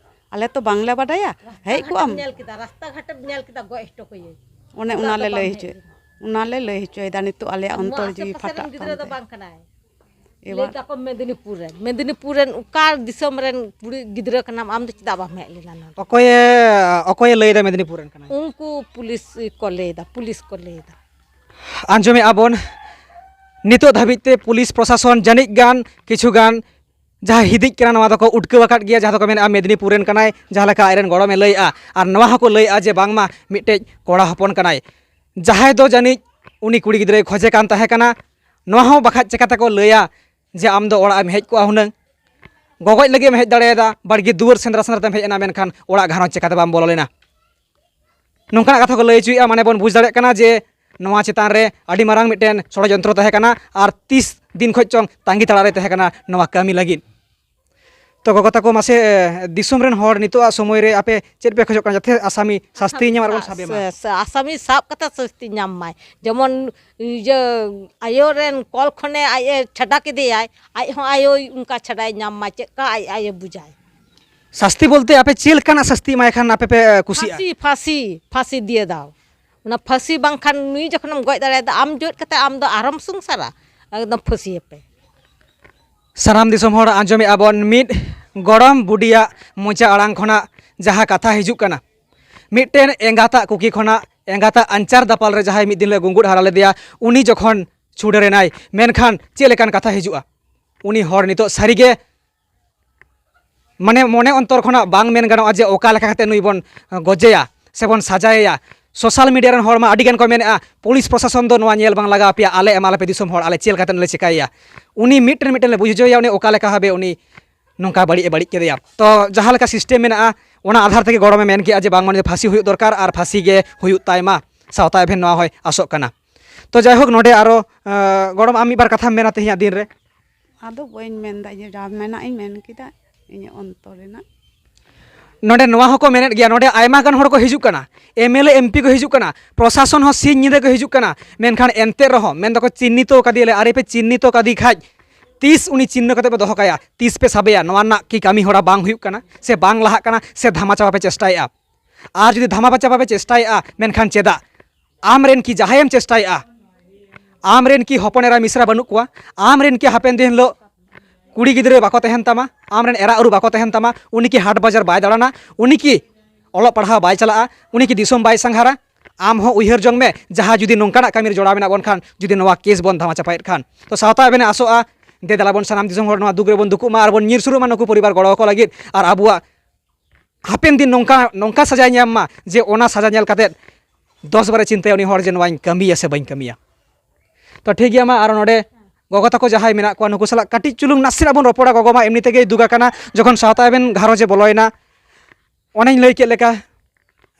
ᱟᱞᱮ ᱛᱚ ᱵᱟᱝᱞᱮ ᱵᱟᱰᱟᱭᱟ, ᱦᱮᱡ ᱠᱚᱜ ᱟᱢ᱾ ᱧᱮᱞ ᱠᱮᱫᱟ, ᱨᱟᱥᱛᱟ ᱜᱷᱟᱴᱮᱢ ᱧᱮᱞ ᱠᱮᱫᱟ, ᱜᱚᱡ ᱦᱚᱴᱚ ᱠᱟᱹᱭᱟᱹᱧ᱾ ᱚᱱᱮ ᱚᱱᱟ ᱞᱮ ᱞᱟᱹᱭ ᱦᱚᱪᱚᱭ, ᱚᱱᱟ ᱞᱮ ᱞᱟᱹᱭ ᱦᱚᱪᱚᱭᱮᱫᱟ, ᱱᱤᱛᱚᱜ ᱟᱞᱮᱭᱟᱜ ᱚᱱᱛᱚᱨ ᱡᱤᱣᱤ ᱯᱷᱟᱴᱟᱜ ᱠᱟᱱ ᱛᱟᱞᱮᱭᱟ᱾ ᱵᱟᱝ ᱠᱟᱱᱟᱭ᱾ ᱞᱟᱹᱭ ᱫᱟᱠᱚ ᱢᱮᱫᱽᱱᱤᱯᱩᱨ ᱨᱮᱱ, ᱢᱮᱫᱽᱱᱤᱯᱩᱨ ᱨᱮᱱ ᱚᱠᱟ ᱫᱤᱥᱚᱢ ᱨᱮᱱ ᱠᱩᱲᱤ ᱜᱤᱫᱽᱨᱟᱹ ᱠᱟᱱᱟᱢ ᱟᱢ ᱫᱚ, ᱪᱮᱫᱟᱜ ᱵᱟᱢ ᱦᱮᱡ ᱞᱮᱱᱟ ᱱᱚᱰᱮ? ᱚᱠᱚᱭᱮ, ᱚᱠᱚᱭᱮ ᱞᱟᱹᱭᱫᱟ ᱢᱮᱫᱽᱱᱤᱯᱩᱨ ᱨᱮᱱ ᱠᱟᱱᱟᱭ? ᱩᱱᱠᱩ ᱯᱩᱞᱤᱥ ᱠᱚ ᱞᱟᱹᱭᱫᱟ, ᱯᱩᱞᱤᱥ ᱠᱚ ᱞᱟᱹᱭᱫᱟ᱾ ᱟᱸᱡᱚᱢᱮᱫᱼᱟ ᱵᱚᱱ, ᱱᱤᱛᱚᱜ ᱫᱷᱟᱹᱵᱤᱡ ᱛᱮ ᱯᱩᱞᱤᱥ ᱯᱨᱚᱥᱟᱥᱚᱱ ᱡᱟᱹᱱᱤᱡ ᱜᱟᱱ ᱠᱤᱪᱷᱩ ᱜᱟᱱ ᱡᱟᱦᱟᱸ ᱦᱤᱫᱤᱡ ᱠᱟᱱᱟ, ᱱᱚᱣᱟ ᱫᱚᱠᱚ ᱩᱴᱠᱟᱹᱣ ᱟᱠᱟᱫ ᱜᱮᱭᱟ, ᱡᱟᱦᱟᱸ ᱫᱚᱠᱚ ᱢᱮᱱᱮᱫᱼᱟ ᱢᱮᱫᱽᱱᱤᱯᱩᱨ ᱨᱮᱱ ᱠᱟᱱᱟᱭ, ᱡᱟᱦᱟᱸ ᱞᱮᱠᱟ ᱟᱡ ᱨᱮᱱ ᱜᱚᱲᱚᱢᱮ ᱞᱟᱹᱭᱮᱫᱼᱟ᱾ ᱟᱨ ᱱᱚᱣᱟ ᱦᱚᱸᱠᱚ ᱞᱟᱹᱭᱮᱫᱼᱟ ᱡᱮ ᱵᱟᱝᱢᱟ ᱢᱤᱫᱴᱮᱡ ᱠᱚᱲᱟ ᱦᱚᱯᱚᱱ ᱠᱟᱱᱟᱭ, ᱡᱟᱦᱟᱸᱭ ᱫᱚ ᱡᱟᱹᱱᱤᱡ ᱩᱱᱤ ᱠᱩᱲᱤ ᱜᱤᱫᱽᱨᱟᱹᱭ ᱠᱷᱚᱡᱮ ᱠᱟᱱ ᱛᱟᱦᱮᱸ ᱠᱟᱱᱟ᱾ ᱱᱚᱣᱟ ᱦᱚᱸ ᱵᱟᱠᱷᱟᱡ ᱪᱮᱠᱟᱛᱮᱠᱚ ᱞᱟᱹᱭᱟ ᱡᱮ ᱟᱢ ᱫᱚ ᱚᱲᱟᱜ ᱮᱢ ᱦᱮᱡ ᱠᱚᱜᱼᱟ ᱦᱩᱱᱟᱹᱝ? ᱜᱚᱜᱚᱡ ᱞᱟᱹᱜᱤᱫ ᱮᱢ ᱦᱮᱡ ᱫᱟᱲᱮᱭᱟᱫᱟ, ᱵᱟᱲᱜᱮ ᱫᱩᱣᱟᱹᱨ ᱥᱮᱸᱫᱽᱨᱟ ᱥᱮᱸᱫᱽᱨᱟ ᱛᱮᱢ ᱦᱮᱡ ᱮᱱᱟ, ᱢᱮᱱᱠᱷᱟᱱ ᱚᱲᱟᱜ ᱜᱷᱟᱨᱚᱸᱡᱽ ᱪᱮᱠᱟᱛᱮ ᱵᱟᱢ ᱵᱚᱞᱚ ᱞᱮᱱᱟ? ᱱᱚᱝᱠᱟᱱᱟᱜ ᱠᱟᱛᱷᱟ ᱠᱚ ᱞᱟᱹᱭ ᱦᱚᱪᱚᱭᱮᱫᱼᱟ, ᱢᱟᱱᱮ ᱵᱚᱱ ᱵᱩᱡᱽ ᱫᱟᱲᱮᱭᱟᱜ ᱠᱟᱱᱟ ᱡᱮ ᱱᱚᱣᱟ ᱪᱮᱛᱟᱱ ᱨᱮ ᱟᱹᱰᱤ ᱢᱟᱨᱟᱝ ᱢᱤᱫᱴᱮᱱ ᱥᱚᱲᱚᱡᱚᱱᱛᱨᱚ ᱛᱟᱦᱮᱸ ᱠᱟᱱᱟ ᱟᱨ ᱛᱤᱥ ᱫᱤᱱ ᱠᱷᱚᱡ ᱪᱚᱝ ᱛᱟᱺᱜᱤ ᱛᱟᱲᱟᱜ ᱨᱮ ᱛᱟᱦᱮᱸ ᱠᱟᱱᱟ ᱱᱚᱣᱟ ᱠᱟᱹᱢᱤ ᱞᱟᱹᱜᱤᱫ᱾ ᱛᱚ ᱜᱚᱜᱚ ᱛᱟᱠᱚ, ᱢᱟᱥᱮ ᱫᱤᱥᱚᱢ ᱨᱮᱱ ᱦᱚᱲ ᱱᱤᱛᱚᱜ ᱟᱜ ᱥᱚᱢᱚᱭ ᱨᱮ ᱟᱯᱮ ᱪᱮᱫ ᱯᱮ ᱠᱷᱚᱡᱚᱜ ᱠᱟᱱᱟ, ᱡᱟᱛᱮ ᱟᱥᱟᱢᱤ ᱥᱟᱥᱛᱤ ᱧᱟᱢ ᱟᱨ ᱵᱚᱱ ᱥᱟᱵᱮ ᱢᱟ? ᱥᱟ-, ᱥᱟ-, ᱟᱥᱟᱢᱤ ᱥᱟᱵ ᱠᱟᱛᱮ ᱥᱟᱥᱛᱤ ᱧᱟᱢ ᱢᱟᱭ, ᱡᱮᱢᱚᱱ ᱤᱭᱟᱹ ᱟᱭᱳ ᱨᱮᱱ ᱠᱚᱞ ᱠᱷᱚᱱᱮ ᱟᱡ ᱮ ᱪᱷᱟᱰᱟ ᱠᱮᱫᱮᱭᱟᱭ, ᱟᱡ ᱦᱚᱸ ᱟᱭᱳᱭ ᱚᱱᱠᱟ ᱪᱷᱟᱰᱟᱭ ᱧᱟᱢ ᱢᱟ, ᱪᱮᱫ ᱠᱟ ᱟᱡ ᱟᱭᱳ ᱵᱩᱡᱟᱭ᱾ ᱥᱟᱥᱛᱤ ᱵᱚᱞᱛᱮ ᱟᱯᱮ ᱪᱮᱫ ᱞᱮᱠᱟᱱᱟᱜ ᱥᱟᱥᱛᱤ ᱮᱢᱟᱭ ᱠᱷᱟᱱ ᱟᱯᱮ ᱯᱮ ᱠᱩᱥᱤᱜᱼᱟ? ᱯᱷᱟᱸᱥᱤ, ᱯᱷᱟᱸᱥᱤ, ᱯᱷᱟᱸᱥᱤ ᱫᱤᱭᱮ ᱫᱟᱣ᱾ ᱚᱱᱟ ᱯᱷᱟᱸᱥᱤ ᱵᱟᱝᱠᱷᱟᱱ ᱱᱩᱭ ᱡᱚᱠᱷᱚᱱᱮᱢ ᱜᱚᱡ ᱫᱟᱲᱮᱭᱟᱫᱟ, ᱟᱢ ᱡᱚᱛ ᱠᱟᱛᱮ ᱟᱢ ᱫᱚ ᱟᱨᱦᱚᱢ ᱥᱚᱝᱥᱟᱨᱟ? ᱮᱠᱫᱚᱢ ᱯᱷᱟᱸᱥᱤᱭᱮᱯᱮ᱾ ᱥᱟᱱᱟᱢ ᱫᱤᱥᱚᱢ ᱦᱚᱲ ᱟᱸᱡᱚᱢᱮᱫᱼᱟ ᱵᱚᱱ, ᱢᱤᱫ ᱜᱚᱲᱚᱢ ᱵᱩᱰᱤᱭᱟᱜ ᱢᱚᱪᱟ ᱟᱲᱟᱝ ᱠᱷᱚᱱᱟᱜ ᱡᱟᱦᱟᱸ ᱠᱟᱛᱷᱟ ᱦᱤᱡᱩᱜ ᱠᱟᱱᱟ, ᱢᱤᱫᱴᱮᱱ ᱮᱸᱜᱟᱛᱟᱜ ᱠᱩᱠᱷᱤ ᱠᱷᱚᱱᱟᱜ, ᱮᱸᱜᱟᱛᱟᱜ ᱟᱧᱪᱟᱨ ᱫᱟᱯᱟᱞ ᱨᱮ ᱡᱟᱦᱟᱸᱭ ᱢᱤᱫ ᱫᱤᱱ ᱞᱮ ᱜᱩᱸᱜᱩᱫ ᱦᱟᱨᱟ ᱞᱮᱫᱮᱭᱟ, ᱩᱱᱤ ᱡᱚᱠᱷᱚᱱ ᱪᱷᱩᱰᱟᱹᱨ ᱮᱱᱟᱭ, ᱢᱮᱱᱠᱷᱟᱱ ᱪᱮᱫ ᱞᱮᱠᱟᱱ ᱠᱟᱛᱷᱟ ᱦᱤᱡᱩᱜᱼᱟ? ᱩᱱᱤ ᱦᱚᱲ ᱱᱤᱛᱚᱜ ᱥᱟᱹᱨᱤᱜᱮ ᱢᱟᱱᱮ ᱢᱚᱱᱮ ᱚᱱᱛᱚᱨ ᱠᱷᱚᱱᱟᱜ ᱵᱟᱝ ᱢᱮᱱ ᱜᱟᱱᱚᱜᱼᱟ ᱡᱮ ᱚᱠᱟ ᱞᱮᱠᱟ ᱠᱟᱛᱮ ᱱᱩᱭ ᱵᱚᱱ ᱜᱚᱡᱮᱭᱟ ᱥᱮᱵᱚᱱ ᱥᱟᱡᱟᱭᱮᱭᱟ᱾ ᱥᱳᱥᱟᱞ ᱢᱤᱰᱤᱭᱟ ᱨᱮᱱ ᱦᱚᱲ ᱢᱟ ᱟᱹᱰᱤ ᱜᱟᱱ ᱠᱚ ᱢᱮᱱᱮᱫᱼᱟ, "ᱯᱩᱞᱤᱥ ᱯᱨᱚᱥᱟᱥᱚᱱ ᱫᱚ ᱱᱚᱣᱟ ᱧᱮᱞ ᱵᱟᱝ ᱞᱟᱜᱟᱣ ᱟᱯᱮᱭᱟ, ᱟᱞᱮ ᱮᱢᱟᱞᱮᱯᱮ ᱫᱤᱥᱚᱢ ᱦᱚᱲ, ᱟᱞᱮ ᱪᱮᱫ ᱞᱮᱠᱟᱛᱮ ᱞᱮ ᱪᱮᱠᱟᱭᱮᱭᱟ?" ᱩᱱᱤ ᱢᱤᱫᱴᱮᱱ ᱢᱤᱫᱴᱮᱱ ᱞᱮ ᱵᱩᱡᱷᱟᱹᱣ ᱦᱚᱪᱚᱭᱮᱭᱟ, ᱩᱱᱤ ᱚᱠᱟ ᱞᱮᱠᱟ ᱵᱷᱟᱵᱮ ᱩᱱᱤ ᱱᱚᱝᱠᱟ ᱵᱟᱹᱲᱤᱡ ᱮ ᱵᱟᱹᱲᱤᱡ ᱠᱮᱫᱮᱭᱟ᱾ ᱛᱚ ᱡᱟᱦᱟᱸ ᱞᱮᱠᱟ ᱥᱤᱥᱴᱮᱢ ᱢᱮᱱᱟᱜᱼᱟ, ᱚᱱᱟ ᱟᱫᱷᱟᱨ ᱛᱮᱜᱮ ᱜᱚᱲᱚᱢᱮ ᱢᱮᱱ ᱠᱮᱜᱼᱟ ᱡᱮ ᱵᱟᱝ, ᱢᱟᱱᱮ ᱯᱷᱟᱸᱥᱤ ᱦᱩᱭᱩᱜ ᱫᱚᱨᱠᱟᱨ ᱟᱨ ᱯᱷᱟᱸᱥᱤ ᱜᱮ ᱦᱩᱭᱩᱜ ᱛᱟᱭ ᱢᱟ, ᱥᱟᱶᱛᱟ ᱮᱵᱷᱮᱱ ᱱᱚᱣᱟ ᱦᱚᱸᱭ ᱟᱥᱚᱜ ᱠᱟᱱᱟ᱾ ᱛᱚ ᱡᱟᱭᱦᱳᱠ, ᱱᱚᱰᱮ ᱟᱨᱚ, ᱟᱸ, ᱜᱚᱲᱚᱢ, ᱟᱢ ᱢᱤᱫ ᱵᱟᱨ ᱠᱟᱛᱷᱟᱢ ᱢᱮᱱᱟ ᱛᱮᱦᱮᱧᱟᱜ ᱫᱤᱱ ᱨᱮ? ᱟᱫᱚ ᱵᱟᱹᱧ ᱢᱮᱱᱫᱟ, ᱤᱧ ᱡᱟ ᱢᱮᱱᱟᱜ ᱤᱧ ᱢᱮᱱ ᱠᱮᱫᱟ, ᱤᱧᱟᱹᱜ ᱚᱱᱛᱚᱨ ᱨᱮᱱᱟᱜ᱾ ᱱᱚᱰᱮ ᱱᱚᱣᱟ ᱦᱚᱸᱠᱚ ᱢᱮᱱᱮᱫ ᱜᱮᱭᱟ, ᱱᱚᱰᱮ ᱟᱭᱢᱟ ᱜᱟᱱ ᱦᱚᱲ ᱠᱚ ᱦᱤᱡᱩᱜ ᱠᱟᱱᱟ, M L A M P ᱠᱚ ᱦᱤᱡᱩᱜ ᱠᱟᱱᱟ, ᱯᱨᱚᱥᱟᱥᱚᱱ ᱦᱚᱸ ᱥᱤᱧ ᱧᱤᱫᱟᱹ ᱠᱚ ᱦᱤᱡᱩᱜ ᱠᱟᱱᱟ, ᱢᱮᱱᱠᱷᱟᱱ ᱮᱱᱛᱮ ᱨᱮᱦᱚᱸ ᱢᱮᱱ ᱫᱚᱠᱚ ᱪᱤᱱᱱᱤᱛᱚ ᱠᱟᱫᱮᱭᱟᱞᱮ᱾ ᱟᱨᱮ ᱯᱮ ᱪᱤᱱᱱᱤᱛᱚ ᱠᱟᱫᱮ ᱠᱷᱟᱡ, ᱛᱤᱥ ᱩᱱᱤ ᱪᱤᱱᱦᱟᱹ ᱠᱟᱛᱮ ᱯᱮ ᱫᱚᱦᱚ ᱠᱟᱭᱟ, ᱛᱤᱥ ᱯᱮ ᱥᱟᱵᱮᱭᱟ? ᱱᱚᱣᱟ ᱨᱮᱱᱟᱜ ᱠᱤ ᱠᱟᱹᱢᱤ ᱦᱚᱨᱟ ᱵᱟᱝ ᱦᱩᱭᱩᱜ ᱠᱟᱱᱟ ᱥᱮ ᱵᱟᱝ ᱞᱟᱦᱟᱜ ᱠᱟᱱᱟ ᱥᱮ ᱫᱷᱟᱢᱟ ᱪᱟᱵᱟ ᱯᱮ ᱪᱮᱥᱴᱟᱭᱮᱫᱼᱟ? ᱟᱨ ᱡᱩᱫᱤ ᱫᱷᱟᱢᱟ ᱪᱟᱵᱟ ᱯᱮ ᱪᱮᱥᱴᱟᱭᱮᱫᱼᱟ, ᱢᱮᱱᱠᱷᱟᱱ ᱪᱮᱫᱟᱜ? ᱟᱢ ᱨᱮᱱ ᱠᱤ ᱡᱟᱦᱟᱸᱭᱮᱢ ᱪᱮᱥᱴᱟᱭᱮᱫᱼᱟ, ᱟᱢ ᱨᱮᱱ ᱠᱤ ᱦᱚᱯᱚᱱ ᱮᱨᱟ ᱢᱤᱥᱨᱟ ᱵᱟᱹᱱᱩᱜ ᱠᱚᱣᱟ? ᱟᱢ ᱨᱮᱱ ᱠᱤ ᱦᱟᱯᱮᱱ ᱫᱤᱱ ᱦᱤᱞᱳᱜ ᱠᱩᱲᱤ ᱜᱤᱫᱽᱨᱟᱹ ᱵᱟᱠᱚ ᱛᱟᱦᱮᱱ ᱛᱟᱢᱟ? ᱟᱢ ᱨᱮᱱ ᱮᱨᱟ ᱩᱨᱩ ᱵᱟᱠᱚ ᱛᱟᱦᱮᱱ ᱛᱟᱢᱟ? ᱩᱱᱤ ᱠᱤ ᱦᱟᱴ ᱵᱟᱡᱟᱨ ᱵᱟᱭ ᱫᱟᱬᱟᱱᱟ? ᱩᱱᱤ ᱠᱤ ᱚᱞᱚᱜ ᱯᱟᱲᱦᱟᱣ ᱵᱟᱭ ᱪᱟᱞᱟᱜᱼᱟ? ᱩᱱᱤ ᱠᱤ ᱫᱤᱥᱚᱢ ᱵᱟᱭ ᱥᱟᱸᱜᱷᱟᱨᱟ? ᱟᱢ ᱦᱚᱸ ᱩᱭᱦᱟᱹᱨ ᱡᱚᱝ ᱢᱮ, ᱡᱟᱦᱟᱸ ᱡᱩᱫᱤ ᱱᱚᱝᱠᱟᱱᱟᱜ ᱠᱟᱹᱢᱤ ᱨᱮ ᱡᱚᱲᱟᱣ ᱢᱮᱱᱟᱜ ᱵᱚᱱ ᱠᱷᱟᱱ, ᱡᱩᱫᱤ ᱱᱚᱣᱟ ᱠᱮᱥ ᱵᱚᱱ ᱫᱷᱟᱢᱟ ᱪᱟᱯᱟᱭᱮᱫ ᱠᱷᱟᱱ᱾ ᱛᱚ ᱥᱟᱶᱛᱟ ᱮᱵᱷᱮᱱᱮ ᱟᱥᱚᱜᱼᱟ, ᱫᱮ ᱫᱮᱞᱟ ᱵᱚᱱ ᱥᱟᱱᱟᱢ ᱫᱤᱥᱚᱢ ᱦᱚᱲ ᱱᱚᱣᱟ ᱫᱩᱠ ᱨᱮᱵᱚᱱ ᱫᱩᱠᱩᱜ ᱢᱟ ᱟᱨ ᱵᱚᱱ ᱧᱤᱨ ᱥᱩᱨᱩᱜ ᱢᱟ ᱱᱩᱠᱩ ᱯᱚᱨᱤᱵᱟᱨ ᱜᱚᱲᱚ ᱟᱠᱚ ᱞᱟᱹᱜᱤᱫ, ᱟᱨ ᱟᱵᱚᱣᱟᱜ ᱦᱟᱯᱮᱱ ᱫᱤᱱ ᱱᱚᱝᱠᱟ, ᱱᱚᱝᱠᱟ ᱥᱟᱡᱟᱭ ᱧᱟᱢ ᱢᱟ ᱡᱮ ᱚᱱᱟ ᱥᱟᱡᱟ ᱧᱮᱞ ᱠᱟᱛᱮᱫ ᱫᱚᱥ ᱵᱟᱨᱮ ᱪᱤᱱᱛᱟᱹᱭᱟ ᱩᱱᱤ ᱦᱚᱲ ᱡᱮ ᱱᱚᱣᱟᱧ ᱠᱟᱹᱢᱤᱭᱟ ᱥᱮ ᱵᱟᱹᱧ ᱠᱟᱹᱢᱤᱭᱟ᱾ ᱛᱚ ᱴᱷᱤᱠ ᱜᱮᱭᱟ, ᱢᱟ ᱟᱨᱚ ᱱᱚᱰᱮ ᱜᱚᱜᱚ ᱛᱟᱠᱚ ᱡᱟᱦᱟᱸᱭ ᱢᱮᱱᱟᱜ ᱠᱚᱣᱟ, ᱱᱩᱠᱩ ᱥᱟᱞᱟᱜ ᱠᱟᱹᱴᱤᱡ ᱪᱩᱞᱩᱝ ᱱᱟᱥᱮᱱᱟᱜ ᱵᱚᱱ ᱨᱚᱯᱚᱲᱟ᱾ ᱜᱚᱜᱚ ᱢᱟ ᱮᱢᱱᱤ ᱛᱮᱜᱮᱭ ᱫᱩᱠ ᱟᱠᱟᱱᱟ, ᱡᱚᱠᱷᱚᱱ ᱥᱟᱶᱛᱟ ᱮᱵᱷᱮᱱ ᱜᱷᱟᱨᱚᱸᱡᱽ ᱮ ᱵᱚᱞᱚᱭᱮᱱᱟ, ᱚᱱᱮᱧ ᱞᱟᱹᱭ ᱠᱮᱫ ᱞᱮᱠᱟ,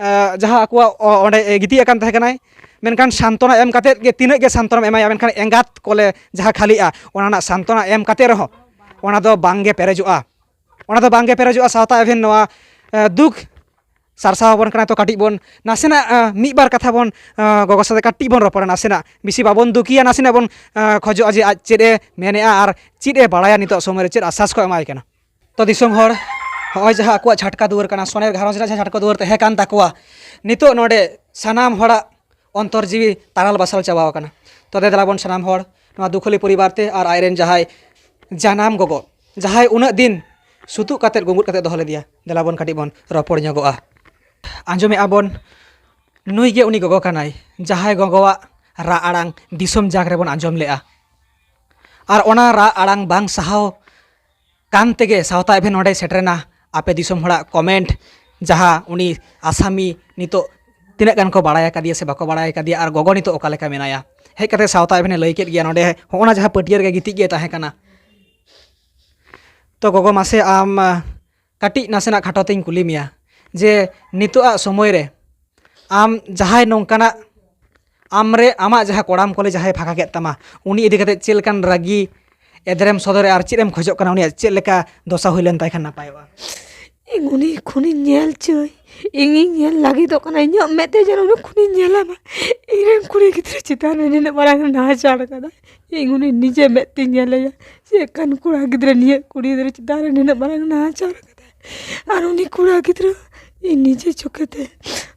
ᱮ, ᱡᱟᱦᱟᱸ ᱟᱠᱚᱣᱟᱜ ᱚ-, ᱚᱸᱰᱮ ᱜᱤᱛᱤᱡ ᱟᱠᱟᱱ ᱛᱟᱦᱮᱸ ᱠᱟᱱᱟᱭ, ᱢᱮᱱᱠᱷᱟᱱ ᱥᱟᱱᱛᱚᱱᱟ ᱮᱢ ᱠᱟᱛᱮᱫ ᱜᱮ ᱛᱤᱱᱟᱹᱜ ᱜᱮ ᱥᱟᱱᱛᱚᱱᱟᱢ ᱮᱢᱟᱭᱟ, ᱢᱮᱱᱠᱷᱟᱱ ᱮᱸᱜᱟᱛ ᱠᱚᱞᱮ ᱡᱟᱦᱟᱸ ᱠᱷᱟᱹᱞᱤᱜᱼᱟ, ᱚᱱᱟ ᱨᱮᱱᱟᱜ ᱥᱟᱱᱛᱚᱱᱟ ᱮᱢ ᱠᱟᱛᱮᱫ ᱨᱮᱦᱚᱸ ᱚᱱᱟ ᱫᱚ ᱵᱟᱝ ᱜᱮ ᱯᱮᱨᱮᱡᱚᱜᱼᱟ᱾ ᱚᱱᱟ ᱫᱚ ᱵᱟᱝ ᱜᱮ ᱯᱮᱨᱮᱡᱚᱜᱼᱟ᱾ ᱥᱟᱶᱛᱟ ᱮᱵᱷᱮᱱ ᱱᱚᱣᱟ, ᱮ, ᱫᱩᱠ ᱥᱟᱨᱥᱟᱣ ᱟᱵᱚᱱ ᱠᱟᱱᱟ᱾ ᱛᱚ ᱠᱟᱹᱴᱤᱡ ᱵᱚᱱ ᱱᱟᱥᱮᱱᱟᱜ, ᱮ, ᱢᱤᱫ ᱵᱟᱨ ᱠᱟᱛᱷᱟ ᱵᱚᱱ, ᱮ, ᱜᱚᱜᱚ ᱥᱟᱛᱮ ᱠᱟᱹᱴᱤᱡ ᱵᱚᱱ ᱨᱚᱯᱚᱲᱟ ᱱᱟᱥᱮᱱᱟᱜ᱾ ᱵᱮᱥᱤ ᱵᱟᱵᱚᱱ ᱫᱩᱠᱤᱭᱟ, ᱱᱟᱥᱮᱱᱟᱜ ᱵᱚᱱ, ᱮ, ᱠᱷᱚᱡᱚᱜᱼᱟ ᱡᱮ ᱟᱡ ᱪᱮᱫ ᱮ ᱢᱮᱱᱮᱜᱼᱟ ᱟᱨ ᱪᱮᱫ ᱮ ᱵᱟᱲᱟᱭᱟ ᱱᱤᱛᱚᱜ ᱥᱚᱢᱚᱭ ᱨᱮ, ᱪᱮᱫ ᱟᱥᱟᱥ ᱠᱚ ᱮᱢᱟᱭ ᱠᱟᱱᱟ᱾ ᱛᱚ ᱫᱤᱥᱚᱢ ᱦᱚᱲ, ᱦᱚᱸᱜᱼᱚᱭ ᱡᱟᱦᱟᱸ ᱟᱠᱚᱣᱟᱜ ᱪᱷᱟᱴᱠᱟ ᱫᱩᱣᱟᱹᱨ ᱠᱟᱱᱟ, ᱥᱚᱱᱮᱨ ᱜᱷᱟᱨᱚᱸᱡᱽ ᱨᱮᱱᱟᱜ ᱡᱟᱦᱟᱸ ᱪᱷᱟᱴᱠᱟ ᱫᱩᱣᱟᱹᱨ ᱛᱟᱦᱮᱸ ᱠᱟᱱ ᱛᱟᱠᱚᱣᱟ, ᱱᱤᱛᱚᱜ ᱱᱚᱰᱮ ᱥᱟᱱᱟᱢ ᱦᱚᱲᱟᱜ ᱚᱱᱛᱚᱨ ᱡᱤᱣᱤ ᱛᱟᱨᱟᱞ ᱵᱟᱥᱟᱞ ᱪᱟᱵᱟᱣ ᱟᱠᱟᱱᱟ᱾ ᱛᱚ ᱫᱮ ᱫᱮᱞᱟ ᱵᱚᱱ ᱥᱟᱱᱟᱢ ᱦᱚᱲ ᱱᱚᱣᱟ ᱫᱩᱠᱷᱟᱹᱞᱤ ᱯᱚᱨᱤᱵᱟᱨ ᱛᱮ ᱟᱨ ᱟᱡᱨᱮᱱ ᱡᱟᱦᱟᱸᱭ ᱡᱟᱱᱟᱢ ᱜᱚᱜᱚ, ᱡᱟᱦᱟᱸᱭ ᱩᱱᱟᱹᱜ ᱫᱤᱱ ᱥᱩᱛᱩᱜ ᱠᱟᱛᱮᱫ ᱜᱩᱸᱜᱩᱫ ᱠᱟᱛᱮᱫ ᱫᱚᱦᱚ ᱞᱮᱫᱮᱭᱟ, ᱫᱮᱞᱟ ᱵᱚᱱ ᱠᱟᱹᱴᱤᱡ ᱵᱚᱱ ᱨᱚᱯᱚᱲ ᱧᱚᱜᱚᱜᱼᱟ᱾ ᱟᱸᱡᱚᱢᱮᱜᱼᱟ ᱵᱚᱱ, ᱱᱩᱭ ᱜᱮ ᱩᱱᱤ ᱜᱚᱜᱚ ᱠᱟᱱᱟᱭ, ᱡᱟᱦᱟᱸᱭ ᱜᱚᱜᱚᱣᱟᱜ ᱨᱟᱜ ᱟᱲᱟᱝ ᱫᱤᱥᱚᱢ ᱡᱟᱠ ᱨᱮᱵᱚᱱ ᱟᱸᱡᱚᱢ ᱞᱮᱜᱼᱟ᱾ ᱟᱨ ᱚᱱᱟ ᱨᱟᱜ ᱟᱲᱟᱝ ᱵᱟᱝ ᱥᱟᱦᱟᱣ ᱠᱟᱱ ᱛᱮᱜᱮ ᱥᱟᱶᱛᱟ ᱮᱵᱷᱮᱱ ᱱᱚᱰᱮᱭ ᱥᱮᱴᱨᱮᱱᱟ᱾ ᱟᱯᱮ ᱫᱤᱥᱚᱢ ᱦᱚᱲᱟᱜ ᱠᱚᱢᱮᱱᱴ, ᱡᱟᱦᱟᱸ ᱩᱱᱤ ᱟᱥᱟᱢᱤ ᱱᱤᱛᱚᱜ ᱛᱤᱱᱟᱹᱜ ᱜᱟᱱ ᱠᱚ ᱵᱟᱲᱟᱭ ᱟᱠᱟᱫᱮᱭᱟ ᱥᱮ ᱵᱟᱠᱚ ᱵᱟᱲᱟᱭ ᱟᱠᱟᱫᱮᱭᱟ, ᱟᱨ ᱜᱚᱜᱚ ᱱᱤᱛᱚᱜ ᱚᱠᱟ ᱞᱮᱠᱟ ᱢᱮᱱᱟᱭᱟ᱾ ᱦᱮᱡ ᱠᱟᱛᱮ ᱥᱟᱶᱛᱟ ᱮᱵᱷᱮᱱᱮ ᱞᱟᱹᱭ ᱠᱮᱫ ᱜᱮᱭᱟ ᱱᱚᱰᱮ, ᱦᱚᱸᱜᱼᱚ ᱱᱟ ᱡᱟᱦᱟᱸ ᱯᱟᱹᱴᱭᱟᱹ ᱨᱮᱜᱮ ᱜᱤᱛᱤᱡ ᱜᱮ ᱛᱟᱦᱮᱸ ᱠᱟᱱᱟ᱾ ᱛᱚ ᱜᱚᱜᱚ, ᱢᱟᱥᱮ ᱟᱢ, ᱟᱸ, ᱠᱟᱹᱴᱤᱡ ᱱᱟᱥᱮᱱᱟᱜ ᱠᱷᱟᱴᱚ ᱛᱮᱧ ᱠᱩᱞᱤ ᱢᱮᱭᱟ ᱡᱮ ᱱᱤᱛᱚᱜᱟᱜ ᱥᱚᱢᱚᱭ ᱨᱮ ᱟᱢ ᱡᱟᱦᱟᱸᱭ ᱱᱚᱝᱠᱟᱱᱟᱜ ᱟᱢᱨᱮ, ᱟᱢᱟᱜ ᱡᱟᱦᱟᱸ ᱠᱚᱲᱟᱢ ᱠᱚᱞᱮ ᱡᱟᱦᱟᱸᱭ ᱯᱷᱟᱸᱠᱟ ᱠᱮᱫ ᱛᱟᱢᱟ, ᱩᱱᱤ ᱤᱫᱤ ᱠᱟᱛᱮ ᱪᱮᱫ ᱞᱮᱠᱟᱱ ᱨᱟᱹᱜᱤ ᱮᱫᱽᱨᱮᱢ ᱥᱚᱫᱚᱨᱮ ᱟᱨ ᱪᱮᱫ ᱮᱢ ᱠᱷᱚᱡᱚᱜ ᱠᱟᱱᱟ, ᱩᱱᱤᱭᱟᱜ ᱪᱮᱫ ᱞᱮᱠᱟ ᱫᱚᱥᱟ ᱦᱩᱭ ᱞᱮᱱ ᱛᱟᱭ ᱠᱷᱟᱱ ᱱᱟᱯᱟᱭᱚᱜᱼᱟ? ᱤᱧ ᱩᱱᱤ ᱠᱷᱩᱱᱤᱧ ᱧᱮᱞ ᱪᱚᱭ, ᱤᱧᱤᱧ ᱧᱮᱞ ᱞᱟᱹᱜᱤᱫᱚᱜ ᱠᱟᱱᱟ, ᱤᱧᱟᱹᱜ ᱢᱮᱫ ᱛᱮ ᱡᱮᱱᱚ ᱩᱱᱤ ᱠᱷᱩᱱᱤᱧ ᱧᱮᱞᱟ ᱢᱟ᱾ ᱤᱧᱨᱮᱱ ᱠᱩᱲᱤ ᱜᱤᱫᱽᱨᱟᱹ ᱪᱮᱛᱟᱱ ᱨᱮ ᱱᱤᱱᱟᱹᱜ ᱢᱟᱨᱟᱝ ᱱᱟᱦᱟᱪᱟᱨ ᱠᱟᱫᱟᱭ, ᱤᱧ ᱩᱱᱤ ᱱᱤᱡᱮ ᱢᱮᱫ ᱛᱮᱧ ᱧᱮᱞᱮᱭᱟ᱾ ᱪᱮᱫ ᱠᱟᱱ ᱠᱚᱲᱟ ᱜᱤᱫᱽᱨᱟᱹ, ᱱᱤᱭᱟᱹ ᱠᱩᱲᱤ ᱜᱤᱫᱽᱨᱟᱹ ᱪᱮᱛᱟᱱ ᱨᱮ ᱱᱤᱱᱟᱹᱜ ᱢᱟᱨᱟᱝ ᱱᱟᱦᱟᱪᱟᱨ ᱠᱟᱫᱟᱭ, ᱟᱨ ᱩᱱᱤ ᱠᱚᱲᱟ ᱜᱤᱫᱽᱨᱟᱹ ᱤᱧ ᱱᱤᱡᱮ ᱪᱳᱠᱷᱮ ᱛᱮ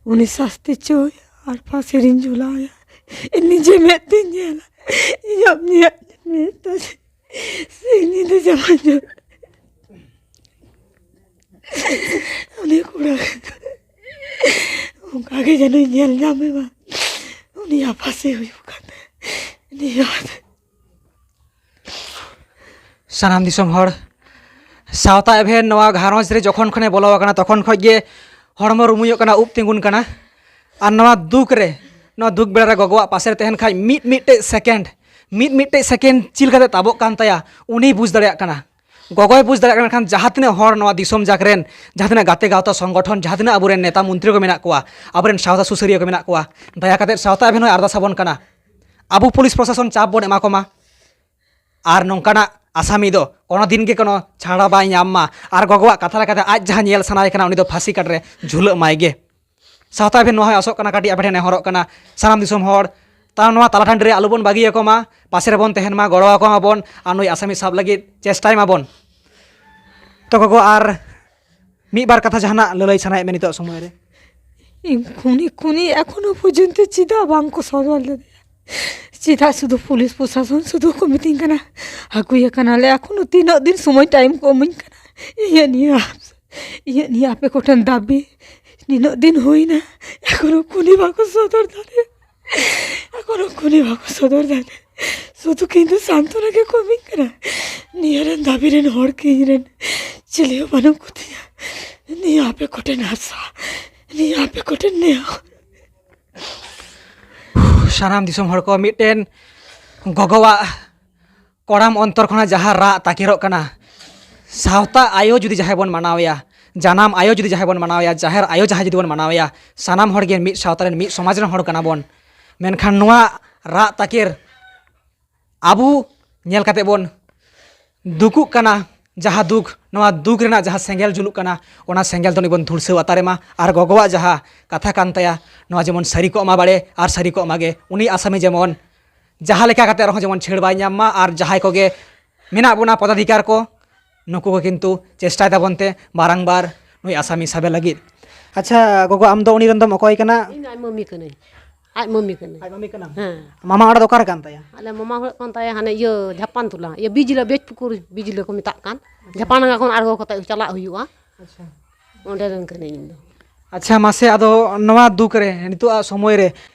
ᱩᱱᱤ ᱥᱟᱥᱛᱤ ᱪᱚᱭ ᱟᱨ ᱯᱷᱟᱸᱥᱤ ᱨᱤᱧ ᱡᱷᱩᱞᱟᱣᱮᱭᱟ᱾ ᱤᱧ ᱱᱤᱡᱮ ᱢᱮᱫ ᱛᱮᱧ ᱧᱮᱞᱟ, ᱤᱧᱟᱹᱜ ᱢᱮᱫ, ᱢᱮᱫ ᱛᱮ ᱥᱤᱧ ᱧᱤᱫᱟᱹ ᱡᱟᱦᱟᱸ ᱧᱮᱞ, ᱩᱱᱤ ᱠᱚᱲᱟ ᱚᱱᱠᱟ ᱜᱮ ᱡᱮᱱᱚᱭ ᱧᱮᱞ ᱧᱟᱢᱮ ᱢᱟ᱾ ᱩᱱᱤᱭᱟᱜ ᱯᱷᱟᱸᱥᱤ ᱦᱩᱭᱩᱜ ᱠᱟᱱ ᱛᱟᱭᱟ᱾ ᱩᱱᱤᱭᱟᱜ ᱥᱟᱱᱟᱢ ᱫᱤᱥᱚᱢ ᱦᱚᱲ, ᱥᱟᱶᱛᱟ ᱮᱵᱷᱮᱱ ᱱᱚᱣᱟ ᱜᱷᱟᱨᱚᱸᱡᱽ ᱨᱮ ᱡᱚᱠᱷᱚᱱ ᱠᱷᱚᱱᱮ ᱵᱚᱞᱚ ᱟᱠᱟᱱᱟ, ᱛᱚᱠᱷᱚᱱ ᱠᱷᱚᱱ ᱜᱮ ᱦᱚᱲᱢᱚ ᱨᱩᱢᱩᱭᱚᱜ ᱠᱟᱱᱟ, ᱩᱵ ᱛᱤᱸᱜᱩᱱ ᱠᱟᱱᱟ᱾ ᱟᱨ ᱱᱚᱣᱟ ᱫᱩᱠ ᱨᱮ, ᱱᱚᱣᱟ ᱫᱩᱠ ᱵᱮᱲᱟ ᱨᱮ ᱜᱚᱜᱚᱣᱟᱜ ᱯᱟᱥᱮ ᱨᱮ ᱛᱟᱦᱮᱱ ᱠᱷᱟᱡ ᱢᱤᱫ ᱢᱤᱫᱴᱮᱡ ᱥᱮᱠᱮᱱᱰ, ᱢᱤᱫ ᱢᱤᱫᱴᱮᱡ ᱥᱮᱠᱮᱱᱰ ᱪᱮᱫ ᱞᱮᱠᱟᱛᱮ ᱛᱟᱵᱚᱜ ᱠᱟᱱ ᱛᱟᱭᱟ, ᱩᱱᱤᱭ ᱵᱩᱡᱽ ᱫᱟᱲᱮᱭᱟᱜ ᱠᱟᱱᱟ᱾ ᱜᱚᱜᱚᱭ ᱵᱩᱡᱽ ᱫᱟᱲᱮᱭᱟᱜ ᱠᱟᱱᱟ, ᱢᱮᱱᱠᱷᱟᱱ ᱡᱟᱦᱟᱸ ᱛᱤᱱᱟᱹᱜ ᱦᱚᱲ ᱱᱚᱣᱟ ᱫᱤᱥᱚᱢ ᱡᱟᱠ ᱨᱮᱱ, ᱡᱟᱦᱟᱸ ᱛᱤᱱᱟᱹᱜ ᱜᱟᱛᱮ ᱜᱟᱶᱛᱟ ᱥᱚᱝᱜᱚᱴᱷᱚᱱ, ᱡᱟᱦᱟᱸ ᱛᱤᱱᱟᱹᱜ ᱟᱵᱚᱨᱮᱱ ᱱᱮᱛᱟ ᱢᱚᱱᱛᱨᱤ ᱠᱚ ᱢᱮᱱᱟᱜ ᱠᱚᱣᱟ, ᱟᱵᱚᱨᱮᱱ ᱥᱟᱶᱛᱟ ᱥᱩᱥᱟᱹᱨᱤᱭᱟᱹ ᱠᱚ ᱢᱮᱱᱟᱜ ᱠᱚᱣᱟ, ᱫᱟᱭᱟ ᱠᱟᱛᱮ ᱥᱟᱶᱛᱟ ᱮᱵᱷᱮᱱ ᱦᱚᱸᱭ ᱟᱨᱫᱟᱥ ᱟᱵᱚᱱ ᱠᱟᱱᱟ, ᱟᱵᱚ ᱯᱩᱞᱤᱥ ᱯᱨᱚᱥᱟᱥᱚᱱ ᱪᱟᱯ ᱵᱚᱱ ᱮᱢᱟ ᱠᱚᱢᱟ᱾ ᱟᱨ ᱱᱚᱝᱠᱟᱱᱟᱜ ᱟᱥᱟᱢᱤ ᱫᱚ ᱠᱳᱱᱳ ᱫᱤᱱ ᱜᱮ ᱠᱳᱱᱳ ᱪᱷᱟᱲᱟ ᱵᱟᱭ ᱧᱟᱢ ᱢᱟ᱾ ᱟᱨ ᱜᱚᱜᱚᱣᱟᱜ ᱠᱟᱛᱷᱟ ᱞᱮᱠᱟᱛᱮ ᱟᱡ ᱡᱟᱦᱟᱸ ᱧᱮᱞ ᱥᱟᱱᱟᱭᱮ ᱠᱟᱱᱟ, ᱩᱱᱤ ᱫᱚ ᱯᱷᱟᱸᱥᱤ ᱠᱟᱴ ᱨᱮ ᱡᱷᱩᱞᱟᱹᱜ ᱢᱟᱭ ᱜᱮ᱾ ᱥᱟᱶᱛᱟ ᱮᱵᱷᱮᱱ ᱱᱚᱣᱟ ᱦᱚᱸᱭ ᱟᱥᱚᱜ ᱠᱟᱱᱟ, ᱠᱟᱹᱴᱤᱡ ᱟᱯᱮ ᱴᱷᱮᱱ ᱱᱮᱦᱚᱨᱚᱜ ᱠᱟᱱᱟ, ᱥᱟᱱᱟᱢ ᱫᱤᱥᱚᱢ ᱦᱚᱲ, ᱛᱟᱣ ᱱᱚᱣᱟ ᱛᱟᱞᱟ ᱴᱟᱺᱰᱤ ᱨᱮ ᱟᱞᱚᱵᱚᱱ ᱵᱟᱹᱜᱤ ᱟᱠᱚ ᱢᱟ, ᱯᱟᱥᱮ ᱨᱮᱵᱚᱱ ᱛᱟᱦᱮᱱ ᱢᱟ, ᱜᱚᱲᱚ ᱟᱠᱚ ᱢᱟᱵᱚᱱ, ᱟᱨ ᱱᱩᱭ ᱟᱥᱟᱢᱤ ᱥᱟᱵ ᱞᱟᱹᱜᱤᱫ ᱪᱮᱥᱴᱟᱭ ᱢᱟᱵᱚᱱ᱾ ᱛᱚ ᱜᱚᱜᱚ, ᱟᱨ ᱢᱤᱫ ᱵᱟᱨ ᱠᱟᱛᱷᱟ ᱡᱟᱦᱟᱱᱟᱜ ᱞᱟᱹᱞᱟᱹᱭ ᱥᱟᱱᱟᱭᱮᱫ ᱢᱮ ᱱᱤᱛᱚᱜ ᱥᱚᱢᱚᱭ ᱨᱮ? ᱤᱧ ᱠᱷᱩᱱᱤ, ᱠᱷᱩᱱᱤ ᱮᱠᱷᱚᱱᱳ ᱯᱚᱨᱡᱚᱱᱛᱚ ᱪᱮᱫᱟᱜ ᱵᱟᱝ ᱠᱚ ᱥᱚᱫᱚᱨ ᱞᱮᱫᱮᱭᱟ? ᱪᱮᱫᱟᱜ ᱥᱩᱫᱷᱩ ᱯᱩᱞᱤᱥ ᱯᱨᱚᱥᱟᱥᱚᱱ ᱥᱩᱫᱷᱩ ᱠᱚ ᱢᱤᱛᱟᱹᱧ ᱠᱟᱱᱟ, "ᱟᱹᱜᱩᱭᱮ ᱠᱟᱱᱟᱞᱮ"? ᱮᱠᱷᱚᱱᱳ ᱛᱤᱱᱟᱹᱜ ᱫᱤᱱ ᱥᱚᱢᱚᱭ ᱴᱟᱭᱤᱢ ᱠᱚ ᱤᱢᱟᱹᱧ ᱠᱟᱱᱟ? ᱤᱧᱟᱹᱜ ᱱᱤᱭᱟᱹ, ᱤᱧᱟᱹᱜ ᱱᱤᱭᱟᱹ ᱟᱯᱮ ᱠᱚᱴᱷᱮᱱ ᱫᱟᱹᱵᱤ, ᱱᱤᱱᱟᱹᱜ ᱫᱤᱱ ᱦᱩᱭᱱᱟ, ᱮᱠᱷᱚᱱᱳ ᱠᱷᱩᱱᱤ ᱵᱟᱠᱚ ᱥᱚᱫᱚᱨ ᱫᱟᱲᱮᱭᱟᱜ, ᱮᱠᱷᱚᱱᱳ ᱠᱷᱩᱱᱤ ᱵᱟᱠᱚ ᱥᱚᱫᱚᱨ ᱫᱟᱲᱮᱭᱟᱜ᱾ ᱥᱩᱫᱷᱩ ᱠᱤᱱᱛᱩ ᱥᱟᱱᱛᱚᱱᱟ ᱜᱮ ᱠᱚ ᱤᱢᱟᱹᱧ ᱠᱟᱱᱟ᱾ ᱱᱤᱭᱟᱹ ᱨᱮᱱ ᱫᱟᱹᱵᱤ ᱨᱮᱱ ᱦᱚᱲ ᱠᱤ ᱤᱧ ᱨᱮᱱ ᱪᱤᱞᱤ ᱦᱚᱸ ᱵᱟᱹᱱᱩᱜ ᱠᱚᱛᱤᱧᱟ? ᱱᱤᱭᱟᱹ ᱟᱯᱮ ᱠᱚᱴᱷᱮᱱ ᱟᱥᱟ, ᱱᱤᱭᱟᱹ ᱟᱯᱮ ᱠᱚᱴᱷᱮᱱ ᱱᱮᱦᱚᱨ᱾ ᱥᱟᱱᱟᱢ ᱫᱤᱥᱚᱢ ᱦᱚᱲ ᱠᱚ, ᱢᱤᱫᱴᱮᱱ ᱜᱚᱜᱚᱣᱟᱜ ᱠᱚᱲᱟᱢ ᱚᱱᱛᱚᱨ ᱠᱷᱚᱱᱟᱜ ᱡᱟᱦᱟᱸ ᱨᱟᱜ ᱛᱟᱠᱮᱨᱚᱜ ᱠᱟᱱᱟ, ᱥᱟᱶᱛᱟ ᱟᱭᱳ ᱡᱩᱫᱤ ᱡᱟᱦᱟᱸᱭ ᱵᱚᱱ ᱢᱟᱱᱟᱣᱮᱭᱟ, ᱡᱟᱱᱟᱢ ᱟᱭᱳ ᱡᱩᱫᱤ ᱡᱟᱦᱟᱸᱭ ᱵᱚᱱ ᱢᱟᱱᱟᱣᱮᱭᱟ, ᱡᱟᱦᱮᱨ ᱟᱭᱳ ᱡᱟᱦᱟᱸᱭ ᱡᱩᱫᱤ ᱵᱚᱱ ᱢᱟᱱᱟᱣᱮᱭᱟ, ᱥᱟᱱᱟᱢ ᱦᱚᱲ ᱜᱮ ᱢᱤᱫ ᱥᱟᱶᱛᱟ ᱨᱮᱱ, ᱢᱤᱫ ᱥᱚᱢᱟᱡᱽ ᱨᱮᱱ ᱦᱚᱲ ᱠᱟᱱᱟ ᱵᱚᱱ᱾ ᱢᱮᱱᱠᱷᱟᱱ ᱱᱚᱣᱟ ᱨᱟᱜ ᱛᱟᱠᱮᱨ ᱟᱵᱚ ᱧᱮᱞ ᱠᱟᱛᱮ ᱵᱚᱱ ᱫᱩᱠᱩᱜ ᱠᱟᱱᱟ, ᱡᱟᱦᱟᱸ ᱫᱩᱠ, ᱱᱚᱣᱟ ᱫᱩᱠ ᱨᱮᱱᱟᱜ ᱡᱟᱦᱟᱸ ᱥᱮᱸᱜᱮᱞ ᱡᱩᱞᱩᱜ ᱠᱟᱱᱟ, ᱚᱱᱟ ᱥᱮᱸᱜᱮᱞ ᱫᱚ ᱩᱱᱤ ᱵᱚᱱ ᱫᱷᱩᱲᱥᱟᱹᱣ ᱟᱛᱟᱨᱮ ᱢᱟ᱾ ᱟᱨ ᱜᱚᱜᱚᱣᱟᱜ ᱡᱟᱦᱟᱸ ᱠᱟᱛᱷᱟ ᱠᱟᱱ ᱛᱟᱭᱟ, ᱱᱚᱣᱟ ᱡᱮᱢᱚᱱ ᱥᱟᱹᱨᱤ ᱠᱚᱜ ᱢᱟ ᱵᱟᱲᱮ ᱟᱨ ᱥᱟᱹᱨᱤ ᱠᱚᱜ ᱢᱟ ᱜᱮ, ᱩᱱᱤ ᱟᱥᱟᱢᱤ ᱡᱮᱢᱚᱱ ᱡᱟᱦᱟᱸ ᱞᱮᱠᱟ ᱠᱟᱛᱮ ᱨᱮᱦᱚᱸ ᱡᱮᱢᱚᱱ ᱪᱷᱟᱹᱲ ᱵᱟᱭ ᱧᱟᱢ ᱢᱟ᱾ ᱟᱨ ᱡᱟᱦᱟᱸᱭ ᱠᱚᱜᱮ ᱢᱮᱱᱟᱜ ᱵᱚᱱᱟ ᱯᱚᱫᱟᱫᱷᱤᱠᱟᱨ ᱠᱚ, ᱱᱩᱠᱩ ᱠᱚ ᱠᱤᱱᱛᱩ ᱪᱮᱥᱴᱟᱭ ᱛᱟᱵᱚᱱ ᱛᱮ ᱵᱟᱨᱟᱝᱵᱟᱨ ᱱᱩᱭ ᱟᱥᱟᱢᱤ ᱥᱟᱵᱮ ᱞᱟᱹᱜᱤᱫ᱾ ᱟᱪᱪᱷᱟ ᱜᱚᱜᱚ, ᱟᱢ ᱫᱚ ᱩᱱᱤ ᱨᱮᱱ ᱫᱚᱢ ᱚᱠᱚᱭ ᱠᱟᱱᱟ? ᱤᱧ ᱫᱚ ᱟᱡ ᱢᱟᱹᱢᱤ ᱠᱟᱹᱱᱟᱹᱧ᱾ ᱟᱡ ᱢᱟᱹᱢᱤ ᱠᱟᱹᱱᱟᱹᱧ᱾ ᱟᱡ ᱢᱟᱹᱢᱤ ᱠᱟᱱᱟᱢ? ᱦᱮᱸ᱾ ᱢᱟᱢᱟ ᱚᱲᱟᱜ ᱫᱚ ᱚᱠᱟᱨᱮ ᱠᱟᱱ ᱛᱟᱭᱟ? ᱟᱞᱮ ᱢᱟᱢᱟ ᱚᱲᱟᱜ ᱠᱟᱱ ᱛᱟᱭᱟ ᱦᱟᱱᱮ ᱤᱭᱟᱹ ᱡᱷᱟᱯᱟᱱ ᱛᱚᱞᱟ, ᱤᱭᱟᱹ ᱵᱤᱡᱽᱞᱟᱹ, ᱵᱮᱡᱽᱯᱩᱠᱩᱨ ᱵᱤᱡᱽᱞᱟᱹ ᱠᱚ ᱢᱮᱛᱟᱜ ᱠᱟᱱ᱾ ᱟᱪᱪᱷᱟ᱾ ᱡᱷᱟᱯᱟᱱ ᱰᱟᱸᱜᱟ ᱠᱷᱚᱱ ᱟᱬᱜᱚ ᱠᱟᱛᱮ ᱪᱟᱞᱟᱜ ᱦᱩᱭᱩᱜᱼᱟ᱾ ᱟᱪᱪᱷᱟ᱾ ᱚᱸᱰᱮ ᱨᱮᱱ ᱠᱟᱹᱱᱟᱹᱧ ᱤᱧ ᱫᱚ᱾ ᱟᱪᱪᱷᱟ, ᱢᱟᱥᱮ ᱟᱫᱚ ᱱᱚᱣᱟ ᱫᱩᱠ ᱨᱮ, ᱱᱤᱛᱚᱜ ᱟᱜ ᱥᱚᱢᱚᱭ ᱨᱮ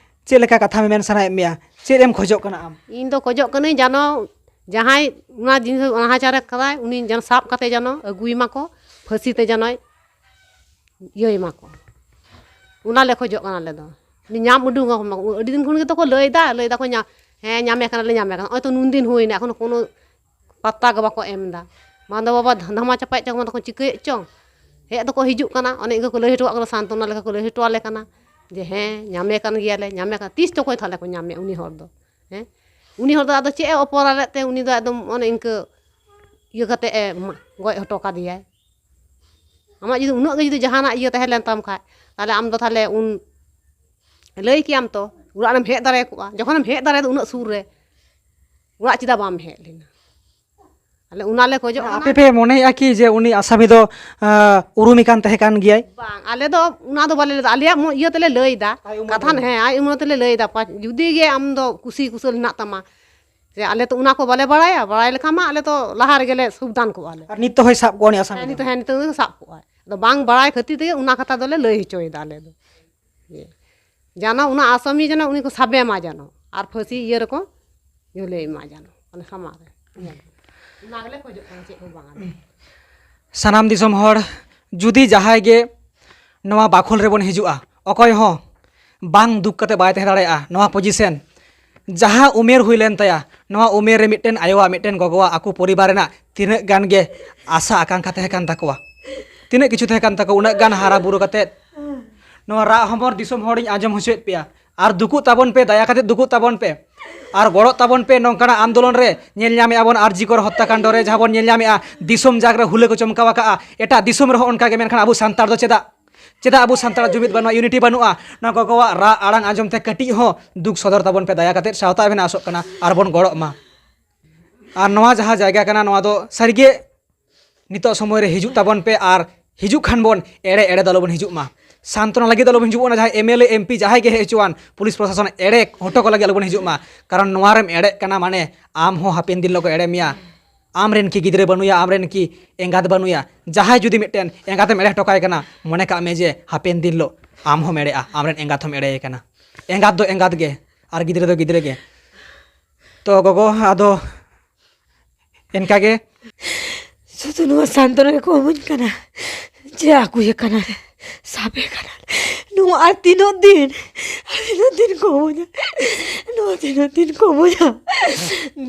ᱪᱮᱫ ᱞᱮᱠᱟ ᱠᱟᱛᱷᱟ ᱢᱮᱢᱮᱱ ᱥᱟᱱᱟᱭᱮᱫ ᱢᱮᱭᱟ? ᱪᱮᱫ ᱮᱢ ᱠᱷᱚᱡᱚᱜ ᱠᱟᱱᱟ ᱟᱢ? ᱤᱧ ᱫᱚ ᱠᱷᱚᱡᱚᱜ ᱠᱟᱹᱱᱟᱹᱧ ᱡᱮᱱᱚ ᱡᱟᱦᱟᱸᱭ ᱚᱱᱟ ᱡᱤᱱᱤᱥ ᱱᱟᱦᱟᱪᱟᱨ ᱠᱟᱫᱟᱭ, ᱩᱱᱤ ᱡᱮᱱᱚ ᱥᱟᱵ ᱠᱟᱛᱮ ᱡᱮᱱᱚ ᱟᱹᱜᱩᱭ ᱢᱟᱠᱚ, ᱯᱷᱟᱹᱥᱤ ᱛᱮ ᱡᱮᱱᱚᱭ ᱤᱭᱟᱹᱭ ᱢᱟᱠᱚ᱾ ᱚᱱᱟ ᱞᱮ ᱠᱷᱚᱡᱚᱜ ᱠᱟᱱᱟ ᱟᱞᱮ ᱫᱚ᱾ ᱩᱱᱤ ᱧᱟᱢ ᱩᱰᱩᱝ ᱟᱠᱚ ᱢᱟ᱾ ᱟᱹᱰᱤ ᱫᱤᱱ ᱠᱷᱚᱱ ᱜᱮᱛᱚ ᱠᱚ ᱞᱟᱹᱭ ᱮᱫᱟ, ᱞᱟᱹᱭ ᱫᱟᱠᱚ ᱧᱟ-, ᱦᱮᱸ, ᱧᱟᱢᱮ ᱠᱟᱱᱟᱞᱮ, ᱧᱟᱢᱮ ᱠᱟᱱᱟ᱾ ᱱᱚᱜᱼᱚᱭ ᱛᱚ ᱱᱩᱱ ᱫᱤᱱ ᱦᱩᱭᱱᱟ, ᱮᱠᱷᱚᱱᱳ ᱠᱳᱱᱳ ᱯᱟᱛᱛᱟ ᱜᱮ ᱵᱟᱠᱚ ᱮᱢ ᱮᱫᱟ᱾ ᱵᱟᱝ ᱫᱚ ᱵᱟᱵᱟ ᱫᱷᱟᱢᱟ ᱪᱟᱯᱟᱭᱮᱫ ᱪᱚᱝ, ᱵᱟᱝ ᱫᱚᱠᱚ ᱪᱤᱠᱟᱹᱭᱮᱫ ᱪᱚᱝ, ᱦᱮᱡ ᱫᱚᱠᱚ ᱦᱤᱡᱩᱜ ᱠᱟᱱᱟ, ᱚᱱᱮ ᱤᱱᱠᱟᱹ ᱠᱚ ᱞᱟᱹᱭ ᱦᱚᱴᱚ ᱠᱟᱜ ᱠᱟᱱᱟ, ᱥᱟᱱᱛᱚᱱᱟ ᱞᱮᱠᱟ ᱠᱚ ᱞᱟᱹᱭ ᱦᱚᱴᱚ ᱟᱞᱮ ᱠᱟᱱᱟ ᱡᱮ, "ᱦᱮᱸ, ᱧᱟᱢᱮ ᱠᱟᱱ ᱜᱮᱭᱟᱞᱮ, ᱧᱟᱢᱮ ᱠᱟᱱ᱾" ᱛᱤᱥ ᱪᱚ ᱚᱠᱚᱭ ᱛᱟᱦᱞᱮ ᱠᱚ ᱧᱟᱢᱮᱭᱟ ᱩᱱᱤ ᱦᱚᱲ ᱫᱚ? ᱦᱮᱸ, ᱩᱱᱤ ᱦᱚᱲ ᱫᱚ ᱟᱫᱚ ᱪᱮᱫ ᱮ ᱚᱯᱚᱨᱟᱫ ᱛᱮ ᱩᱱᱤ ᱫᱚ ᱮᱠᱫᱚᱢ ᱚᱱᱮ ᱤᱱᱠᱟᱹ ᱤᱭᱟᱹ ᱠᱟᱛᱮ ᱮ ᱢᱟ-, ᱜᱚᱡ ᱦᱚᱴᱚ ᱠᱟᱫᱮᱭᱟᱭ? ᱟᱢᱟᱜ ᱡᱩᱫᱤ ᱩᱱᱟᱹᱜ ᱜᱮ ᱡᱩᱫᱤ ᱡᱟᱦᱟᱱᱟᱜ ᱤᱭᱟᱹ ᱛᱟᱦᱮᱸ ᱞᱮᱱ ᱛᱟᱢ ᱠᱷᱟᱡ, ᱛᱟᱦᱞᱮ ᱟᱢ ᱫᱚ ᱛᱟᱦᱞᱮ ᱩᱱ ᱞᱟᱹᱭ ᱠᱮᱭᱟᱢ ᱛᱚ, ᱚᱲᱟᱜ ᱨᱮᱢ ᱦᱮᱡ ᱫᱟᱲᱮ ᱠᱚᱜᱼᱟ᱾ ᱡᱚᱠᱷᱚᱱᱮᱢ ᱦᱮᱡ ᱫᱟᱲᱮᱭᱟᱫᱟ ᱩᱱᱟᱹᱜ ᱥᱩᱨ ᱨᱮ, ᱚᱲᱟᱜ ᱪᱮᱫᱟᱜ ᱵᱟᱢ ᱦᱮᱡ ᱞᱮᱱᱟ? ᱟᱞᱮ ᱚᱱᱟ ᱞᱮ ᱠᱷᱚᱡᱚᱜ ᱠᱟᱱᱟ᱾ ᱟᱯᱮ ᱯᱮ ᱢᱚᱱᱮᱭᱮᱫᱼᱟ ᱠᱤ ᱡᱮ ᱩᱱᱤ ᱟᱥᱟᱢᱤ ᱫᱚ, ᱟᱸ, ᱩᱨᱩᱢᱮ ᱠᱟᱱ ᱛᱟᱦᱮᱸ ᱠᱟᱱ ᱜᱮᱭᱟᱭ? ᱵᱟᱝ, ᱟᱞᱮ ᱫᱚ ᱚᱱᱟ ᱫᱚ ᱵᱟᱞᱮ ᱞᱟᱹᱭᱫᱟ, ᱟᱞᱮᱭᱟᱜ ᱢᱚ-, ᱤᱭᱟᱹ ᱛᱮᱞᱮ ᱞᱟᱹᱭᱫᱟ, ᱟᱡ ᱩᱢᱟᱹᱨ ᱠᱟᱛᱷᱟ ᱛᱮ᱾ ᱦᱮᱸ, ᱟᱡ ᱩᱢᱟᱹᱨ ᱛᱮᱞᱮ ᱞᱟᱹᱭᱫᱟ, ᱯᱟᱸᱪ, ᱡᱩᱫᱤ ᱜᱮ ᱟᱢ ᱫᱚ ᱠᱩᱥᱤ ᱠᱩᱥᱟᱹᱞ ᱦᱮᱱᱟᱜ ᱛᱟᱢᱟ, ᱡᱮ ᱟᱞᱮ ᱛᱚ ᱚᱱᱟ ᱠᱚ ᱵᱟᱞᱮ ᱵᱟᱲᱟᱭᱟ, ᱵᱟᱲᱟᱭ ᱞᱮᱠᱷᱟᱱ ᱢᱟ ᱟᱞᱮ ᱛᱚ ᱞᱟᱦᱟ ᱨᱮᱜᱮ ᱞᱮ ᱥᱟᱵᱫᱷᱟᱱ ᱠᱚᱜᱼᱟ ᱞᱮ᱾ ᱟᱨ ᱱᱤᱛ ᱛᱚ ᱦᱚᱭ ᱥᱟᱵ ᱠᱚᱣᱟ ᱩᱱᱤ ᱟᱥᱟᱢᱤ ᱦᱮᱸ, ᱫᱚ᱾ ᱱᱤᱛᱚᱜ, ᱦᱮᱸ, ᱱᱤᱛᱚᱜ ᱫᱚ ᱥᱟᱵ ᱠᱚᱜᱼᱟ᱾ ᱟᱫᱚ ᱵᱟᱝ ᱵᱟᱲᱟᱭ ᱠᱷᱟᱹᱛᱤᱨ ᱛᱮᱜᱮ ᱚᱱᱟ ᱠᱟᱛᱷᱟ ᱫᱚᱞᱮ ᱞᱟᱹᱭ ᱦᱚᱪᱚᱭᱮᱫᱟ ᱟᱞᱮ ᱫᱚ᱾ ᱡᱮ ᱡᱮᱱᱚ ᱚᱱᱟ ᱟᱥᱟᱢᱤ ᱡᱮᱱᱚ ᱩᱱᱤ ᱠᱚ ᱥᱟᱵᱮ ᱢᱟ ᱡᱮᱱᱚ, ᱟᱨ ᱯᱷᱟᱹᱥᱤ ᱤᱭᱟᱹ ᱨᱮᱠᱚ ᱡᱷᱟᱹᱞᱮ ᱢᱟ ᱡᱮᱱᱚ, ᱚᱱᱟ ᱥᱟᱢᱟᱝ ᱨᱮ᱾ ᱚᱱᱟ ᱜᱮᱞᱮ ᱠᱷᱚᱡᱚᱜ ᱠᱟᱱᱟ, ᱪᱮᱫ ᱦᱚᱸ ᱵᱟᱝ᱾ ᱟᱫᱚ ᱥᱟᱱᱟᱢ ᱫᱤᱥᱚᱢ ᱦᱚᱲ, ᱡᱩᱫᱤ ᱡᱟᱦᱟᱸᱭ ᱜᱮ ᱱᱚᱣᱟ ᱵᱟᱠᱷᱳᱞ ᱨᱮᱵᱚᱱ ᱦᱤᱡᱩᱜᱼᱟ, ᱚᱠᱚᱭ ᱦᱚᱸ ᱵᱟᱝ ᱫᱩᱠ ᱠᱟᱛᱮ ᱵᱟᱭ ᱛᱟᱦᱮᱸ ᱫᱟᱲᱮᱭᱟᱜᱼᱟ᱾ ᱱᱚᱣᱟ position ᱡᱟᱦᱟᱸ ᱩᱢᱮᱨ ᱦᱩᱭ ᱞᱮᱱ ᱛᱟᱭᱟ, ᱱᱚᱣᱟ ᱩᱢᱮᱨ ᱨᱮ ᱢᱤᱫᱴᱮᱱ ᱟᱭᱳᱣᱟᱜ, ᱢᱤᱫᱴᱮᱱ ᱜᱚᱜᱚᱣᱟᱜ, ᱟᱠᱚ ᱯᱚᱨᱤᱵᱟᱨ ᱨᱮᱱᱟᱜ ᱛᱤᱱᱟᱹᱜ ᱜᱟᱱ ᱜᱮ ᱟᱥᱟ ᱟᱠᱟᱝᱠᱷᱟ ᱛᱟᱦᱮᱸ ᱠᱟᱱ ᱛᱟᱠᱚᱣᱟ, ᱛᱤᱱᱟᱹᱜ ᱠᱤᱪᱷᱩ ᱛᱟᱦᱮᱸ ᱠᱟᱱ ᱛᱟᱠᱚᱣᱟ, ᱩᱱᱟᱹᱜ ᱜᱟᱱ ᱦᱟᱨᱟ ᱵᱩᱨᱩ ᱠᱟᱛᱮᱫ ᱱᱚᱣᱟ ᱨᱟᱜ ᱦᱚᱢᱚᱨ ᱫᱤᱥᱚᱢ ᱦᱚᱲᱤᱧ ᱟᱸᱡᱚᱢ ᱦᱚᱪᱚᱭᱮᱫ ᱯᱮᱭᱟ᱾ ᱟᱨ ᱫᱩᱠᱩᱜ ᱛᱟᱵᱚᱱ ᱯᱮ, ᱫᱟᱭᱟ ᱠᱟᱛᱮᱫ ᱫᱩᱠᱩᱜ ᱛᱟᱵᱚᱱ ᱯᱮ᱾ ᱟᱨ ᱜᱚᱲᱚᱜ ᱛᱟᱵᱚᱱ ᱯᱮ ᱱᱚᱝᱠᱟᱱᱟᱜ ᱟᱱᱫᱳᱞᱚᱱ ᱨᱮ᱾ ᱧᱮᱞ ᱧᱟᱢᱮᱫᱼᱟ ᱵᱚᱱ ᱟᱨ ᱡᱤ ᱠᱚᱨ ᱦᱚᱛᱛᱟᱠᱟᱱᱰ ᱨᱮ, ᱡᱟᱦᱟᱸ ᱵᱚᱱ ᱧᱮᱞ ᱧᱟᱢᱮᱫᱼᱟ ᱫᱤᱥᱚᱢ ᱡᱟᱠ ᱨᱮ ᱦᱩᱞᱟᱹ ᱠᱚ ᱪᱚᱢᱠᱟᱣ ᱟᱠᱟᱫᱼᱟ, ᱮᱴᱟᱜ ᱫᱤᱥᱚᱢ ᱨᱮᱦᱚᱸ ᱚᱱᱠᱟ ᱜᱮ, ᱢᱮᱱᱠᱷᱟᱱ ᱟᱵᱚ ᱥᱟᱱᱛᱟᱲ ᱫᱚ ᱪᱮᱫᱟᱜ? ᱪᱮᱫᱟᱜ ᱟᱵᱚ ᱥᱟᱱᱛᱟᱲᱟᱜ ᱡᱩᱢᱤᱫ ᱵᱟᱹᱱᱩᱜᱼᱟ, ᱤᱭᱩᱱᱤᱴᱤ ᱵᱟᱹᱱᱩᱜᱼᱟ? ᱱᱚᱣᱟ ᱜᱚᱜᱚᱣᱟᱜ ᱨᱟᱜ ᱟᱲᱟᱝ ᱟᱸᱡᱚᱢ ᱛᱮ ᱠᱟᱹᱴᱤᱡ ᱦᱚᱸ ᱫᱩᱠ ᱥᱚᱫᱚᱨ ᱛᱟᱵᱚᱱ ᱯᱮ ᱫᱟᱭᱟ ᱠᱟᱛᱮᱫ, ᱥᱟᱶᱛᱟ ᱟᱵᱮᱱ ᱟᱥᱚᱜ ᱠᱟᱱᱟ ᱟᱨ ᱵᱚᱱ ᱜᱚᱲᱚᱜ ᱢᱟ᱾ ᱟᱨ ᱱᱚᱣᱟ ᱡᱟᱦᱟᱸ ᱡᱟᱭᱜᱟ ᱠᱟᱱᱟ, ᱱᱚᱣᱟ ᱫᱚ ᱥᱟᱹᱨᱤᱜᱮ ᱱᱤᱛᱚᱜ ᱥᱚᱢᱚᱭ ᱨᱮ ᱦᱤᱡᱩᱜ ᱛᱟᱵᱚᱱ ᱯᱮ, ᱟᱨ ᱦᱤᱡᱩᱜ ᱠᱷᱟᱱ ᱵᱚᱱ ᱮᱲᱮ ᱮᱲᱮ ᱫᱚ ᱟᱞᱚᱵᱚᱱ ᱦᱤᱡᱩᱜ ᱢᱟ᱾ ᱥᱟᱱᱛᱚᱱᱟ ᱞᱟᱹᱜᱤᱫ ᱫᱚ ᱟᱞᱚᱵᱚᱱ ᱦᱤᱡᱩᱜ ᱢᱟ, ᱡᱟᱦᱟᱸᱭ M L A, M P ᱡᱟᱦᱟᱸᱭ ᱜᱮ ᱦᱮᱡ ᱦᱚᱪᱚᱣᱟᱱ, ᱯᱩᱞᱤᱥ ᱯᱨᱚᱥᱟᱥᱚᱱ ᱮᱲᱮ ᱦᱚᱴᱚ ᱠᱚ ᱞᱟᱹᱜᱤᱫ ᱟᱞᱚᱵᱚᱱ ᱦᱤᱡᱩᱜ ᱢᱟ᱾ ᱠᱟᱨᱚᱱ ᱱᱚᱣᱟ ᱨᱮᱢ ᱮᱲᱮᱜ ᱠᱟᱱᱟ ᱢᱟᱱᱮ ᱟᱢ ᱦᱚᱸ ᱦᱟᱯᱮᱱ ᱫᱤᱱ ᱦᱤᱞᱳᱜ ᱠᱚ ᱮᱲᱮ ᱢᱮᱭᱟ᱾ ᱟᱢ ᱨᱮᱱ ᱠᱤ ᱜᱤᱫᱽᱨᱟᱹ ᱵᱟᱹᱱᱩᱭᱟ, ᱟᱢ ᱨᱮᱱ ᱠᱤ ᱮᱸᱜᱟᱛ ᱵᱟᱹᱱᱩᱭᱟ? ᱡᱟᱦᱟᱸᱭ ᱡᱩᱫᱤ ᱢᱤᱫᱴᱮᱱ ᱮᱸᱜᱟᱛᱮᱢ ᱮᱲᱮ ᱦᱚᱴᱚ ᱠᱟᱭ ᱠᱟᱱᱟ, ᱢᱚᱱᱮ ᱠᱟᱜ ᱢᱮ ᱡᱮ ᱦᱟᱯᱮᱱ ᱫᱤᱱ ᱦᱤᱞᱳᱜ ᱟᱢ ᱦᱚᱸᱢ ᱮᱲᱮᱜᱼᱟ, ᱟᱢ ᱨᱮᱱ ᱮᱸᱜᱟᱛ ᱦᱚᱸᱢ ᱮᱲᱮᱭᱮ ᱠᱟᱱᱟ᱾ ᱮᱸᱜᱟᱛ ᱫᱚ ᱮᱸᱜᱟᱛ ᱜᱮ, ᱟᱨ ᱜᱤᱫᱽᱨᱟᱹ ᱫᱚ ᱜᱤᱫᱽᱨᱟᱹ ᱜᱮ᱾ ᱛᱚ ᱜᱚᱜᱚ, ᱟᱫᱚ ᱮᱱᱠᱟ ᱜᱮ᱾ ᱥᱩᱫᱷᱩ ᱱᱚᱣᱟ ᱥᱟᱱᱛᱚᱱᱟ ᱜᱮᱠᱚ ᱮᱢᱟᱹᱧ ᱠᱟᱱᱟ ᱡᱮ ᱟᱹᱜᱩᱭᱮ ᱠᱟᱱᱟ, ᱥᱟᱵᱮ ᱠᱟᱱᱟ᱾ ᱱᱚᱣᱟ ᱟᱨ ᱛᱤᱱᱟᱹᱜ ᱫᱤᱱ, ᱟᱨ ᱛᱤᱱᱟᱹᱜ ᱫᱤᱱ ᱠᱚ ᱮᱢᱟᱹᱧᱟ? ᱱᱚᱣᱟ ᱛᱤᱱᱟᱹᱜ ᱫᱤᱱ ᱠᱚ ᱮᱢᱟᱹᱧᱟ?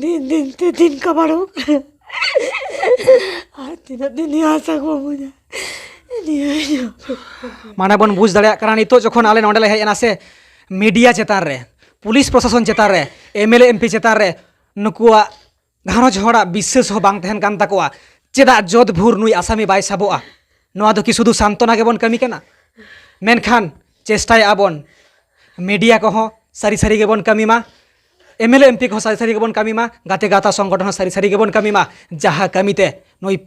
ᱫᱤᱱ ᱫᱤᱱ ᱛᱮ ᱫᱤᱱ ᱠᱟᱵᱟᱲᱚᱜ ᱠᱟᱱᱟ᱾ ᱟᱨ ᱛᱤᱱᱟᱹᱜ ᱫᱤᱱ ᱱᱤᱭᱟᱹ ᱟᱥᱟ ᱠᱚ ᱮᱢᱟᱹᱧᱟ? ᱱᱤᱭᱟᱹ ᱤᱭᱟᱹ᱾ ᱢᱟᱱᱮ ᱵᱚᱱ ᱵᱩᱡᱽ ᱫᱟᱲᱮᱭᱟᱜ ᱠᱟᱱᱟ, ᱱᱤᱛᱚᱜ ᱡᱚᱠᱷᱚᱱ ᱟᱞᱮ ᱱᱚᱸᱰᱮ ᱞᱮ ᱦᱮᱡ ᱮᱱᱟ ᱥᱮ, ᱢᱤᱰᱤᱭᱟ ᱪᱮᱛᱟᱱ ᱨᱮ, ᱯᱩᱞᱤᱥ ᱯᱨᱚᱥᱟᱥᱚᱱ ᱪᱮᱛᱟᱱ ᱨᱮ, M L A, M P ᱪᱮᱛᱟᱱ ᱨᱮ, ᱱᱩᱠᱩᱣᱟᱜ ᱜᱷᱟᱨᱚᱸᱡᱽ ᱦᱚᱲᱟᱜ ᱵᱤᱥᱥᱟᱹᱥ ᱦᱚᱸ ᱵᱟᱝ ᱛᱟᱦᱮᱱ ᱠᱟᱱ ᱛᱟᱠᱚᱣᱟ᱾ ᱪᱮᱫᱟᱜ ᱡᱚᱛ ᱵᱷᱳᱨ ᱱᱩᱭ ᱟᱥᱟᱢᱤ ᱵᱟᱭ ᱥᱟᱵᱚᱜᱼᱟ? ᱱᱚᱣᱟ ᱫᱚ ᱠᱤ ᱥᱩᱫᱷᱩ ᱥᱟᱱᱛᱚᱱᱟ ᱜᱮᱵᱚᱱ ᱠᱟᱹᱢᱤ ᱠᱟᱱᱟ? ᱢᱮᱱᱠᱷᱟᱱ ᱪᱮᱥᱴᱟᱭᱮᱫᱼᱟ ᱵᱚᱱ, ᱢᱤᱰᱤᱭᱟ ᱠᱚᱦᱚᱸ ᱥᱟᱹᱨᱤ ᱥᱟᱹᱨᱤ ᱜᱮᱵᱚᱱ ᱠᱟᱹᱢᱤ ᱢᱟ, M L A, M P ᱠᱚᱦᱚᱸ ᱥᱟᱹᱨᱤ ᱥᱟᱹᱨᱤ ᱜᱮᱵᱚᱱ ᱠᱟᱹᱢᱤ ᱢᱟ, ᱜᱟᱛᱮ ᱜᱟᱶᱛᱟ ᱥᱚᱝᱜᱚᱴᱷᱚᱱ ᱦᱚᱸ ᱥᱟᱹᱨᱤ ᱥᱟᱹᱨᱤ ᱜᱮᱵᱚᱱ ᱠᱟᱹᱢᱤ ᱢᱟ, ᱡᱟᱦᱟᱸ ᱠᱟᱹᱢᱤᱛᱮ ᱱᱩᱭ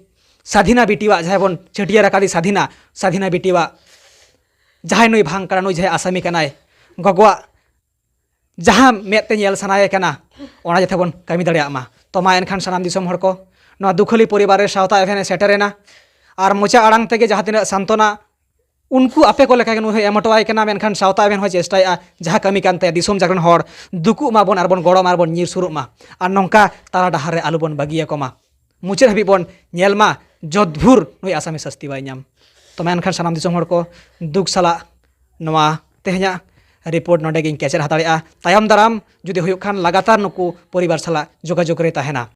ᱥᱟᱫᱷᱤᱱᱟ ᱵᱤᱴᱤᱣᱟᱜ, ᱡᱟᱦᱟᱸᱭ ᱵᱚᱱ ᱪᱷᱟᱹᱴᱭᱟᱹᱨ ᱟᱠᱟᱫᱮ ᱥᱟᱫᱷᱤᱱᱟ, ᱥᱟᱫᱷᱤᱱᱟ ᱵᱤᱴᱤᱣᱟᱜ ᱡᱟᱦᱟᱸᱭ ᱱᱩᱭ ᱵᱷᱟᱝ ᱠᱟᱱᱟ, ᱱᱩᱭ ᱡᱟᱦᱟᱸᱭ ᱟᱥᱟᱢᱤ ᱠᱟᱱᱟᱭ, ᱜᱚᱜᱚᱣᱟᱜ ᱡᱟᱦᱟᱸ ᱢᱮᱫ ᱛᱮ ᱧᱮᱞ ᱥᱟᱱᱟᱭᱮ ᱠᱟᱱᱟ, ᱚᱱᱟ ᱡᱟᱛᱮ ᱵᱚᱱ ᱠᱟᱹᱢᱤ ᱫᱟᱲᱮᱭᱟᱜ ᱢᱟ᱾ ᱛᱚ ᱢᱟ ᱮᱱᱠᱷᱟᱱ ᱥᱟᱱᱟᱢ ᱫᱤᱥᱚᱢ ᱦᱚᱲ ᱠᱚ, ᱱᱚᱣᱟ ᱫᱩᱠᱷᱟᱹᱞᱤ ᱯᱚᱨᱤᱵᱟᱨ ᱨᱮ ᱥᱟᱶᱛᱟ ᱮᱵᱷᱮᱱ ᱮ ᱥᱮᱴᱮᱨᱮᱱᱟ, ᱟᱨ ᱢᱚᱪᱟ ᱟᱲᱟᱝ ᱛᱮᱜᱮ ᱡᱟᱦᱟᱸ ᱛᱤᱱᱟᱹᱜ ᱥᱟᱱᱛᱚᱱᱟ ᱩᱱᱠᱩ ᱟᱯᱮ ᱠᱚ ᱞᱮᱠᱟ ᱜᱮ ᱱᱩᱭ ᱦᱚᱸᱭ ᱮᱢ ᱦᱚᱴᱚ ᱟᱭ ᱠᱟᱱᱟ, ᱢᱮᱱᱠᱷᱟᱱ ᱥᱟᱶᱛᱟ ᱮᱵᱷᱮᱱ ᱦᱚᱸ ᱪᱮᱥᱴᱟᱭᱮᱫᱼᱟ, ᱡᱟᱦᱟᱸ ᱠᱟᱹᱢᱤ ᱠᱟᱱ ᱛᱟᱭᱟ, ᱫᱤᱥᱚᱢ ᱡᱟᱜᱽᱨᱚᱱ ᱦᱚᱲ ᱫᱩᱠᱩᱜ ᱢᱟᱵᱚᱱ ᱟᱨ ᱵᱚᱱ ᱜᱚᱲᱚ ᱢᱟ ᱟᱨ ᱵᱚᱱ ᱧᱤᱨ ᱥᱩᱨᱩᱜ ᱢᱟ, ᱟᱨ ᱱᱚᱝᱠᱟ ᱛᱟᱞᱟ ᱰᱟᱦᱟᱨ ᱨᱮ ᱟᱞᱚ ᱵᱚᱱ ᱵᱟᱹᱜᱤᱭᱟᱠᱚ ᱢᱟ᱾ ᱢᱩᱪᱟᱹᱫ ᱦᱟᱹᱵᱤᱡ ᱵᱚᱱ ᱧᱮᱞ ᱢᱟ, ᱡᱚᱛ ᱵᱷᱳᱨ ᱱᱩᱭ ᱟᱥᱟᱢᱤ ᱥᱟᱹᱥᱛᱤ ᱵᱟᱭ ᱧᱟᱢ᱾ ᱛᱚ ᱢᱟ ᱮᱱᱠᱷᱟᱱ ᱥᱟᱱᱟᱢ ᱫᱤᱥᱚᱢ ᱦᱚᱲ ᱠᱚ ᱫᱩᱠ ᱥᱟᱞᱟᱜ ᱱᱚᱣᱟ ᱛᱮᱦᱮᱧᱟᱜ ᱨᱤᱯᱳᱨᱴ ᱱᱚᱰᱮ ᱜᱤᱧ ᱠᱮᱪᱮᱫ ᱦᱟᱛᱟᱲᱮᱜᱼᱟ᱾ ᱛᱟᱭᱚᱢ ᱫᱟᱨᱟᱢ ᱡᱩᱫᱤ ᱦᱩᱭᱩᱜ ᱠᱷᱟᱱ ᱞᱟᱜᱟᱛᱟᱨ ᱱᱩᱠᱩ ᱯᱚᱨᱤᱵᱟᱨ ᱥᱟᱞᱟᱜ ᱡᱳᱜᱟᱡᱳᱜᱽ ᱨᱮ ᱛᱟᱦᱮᱱᱟ᱾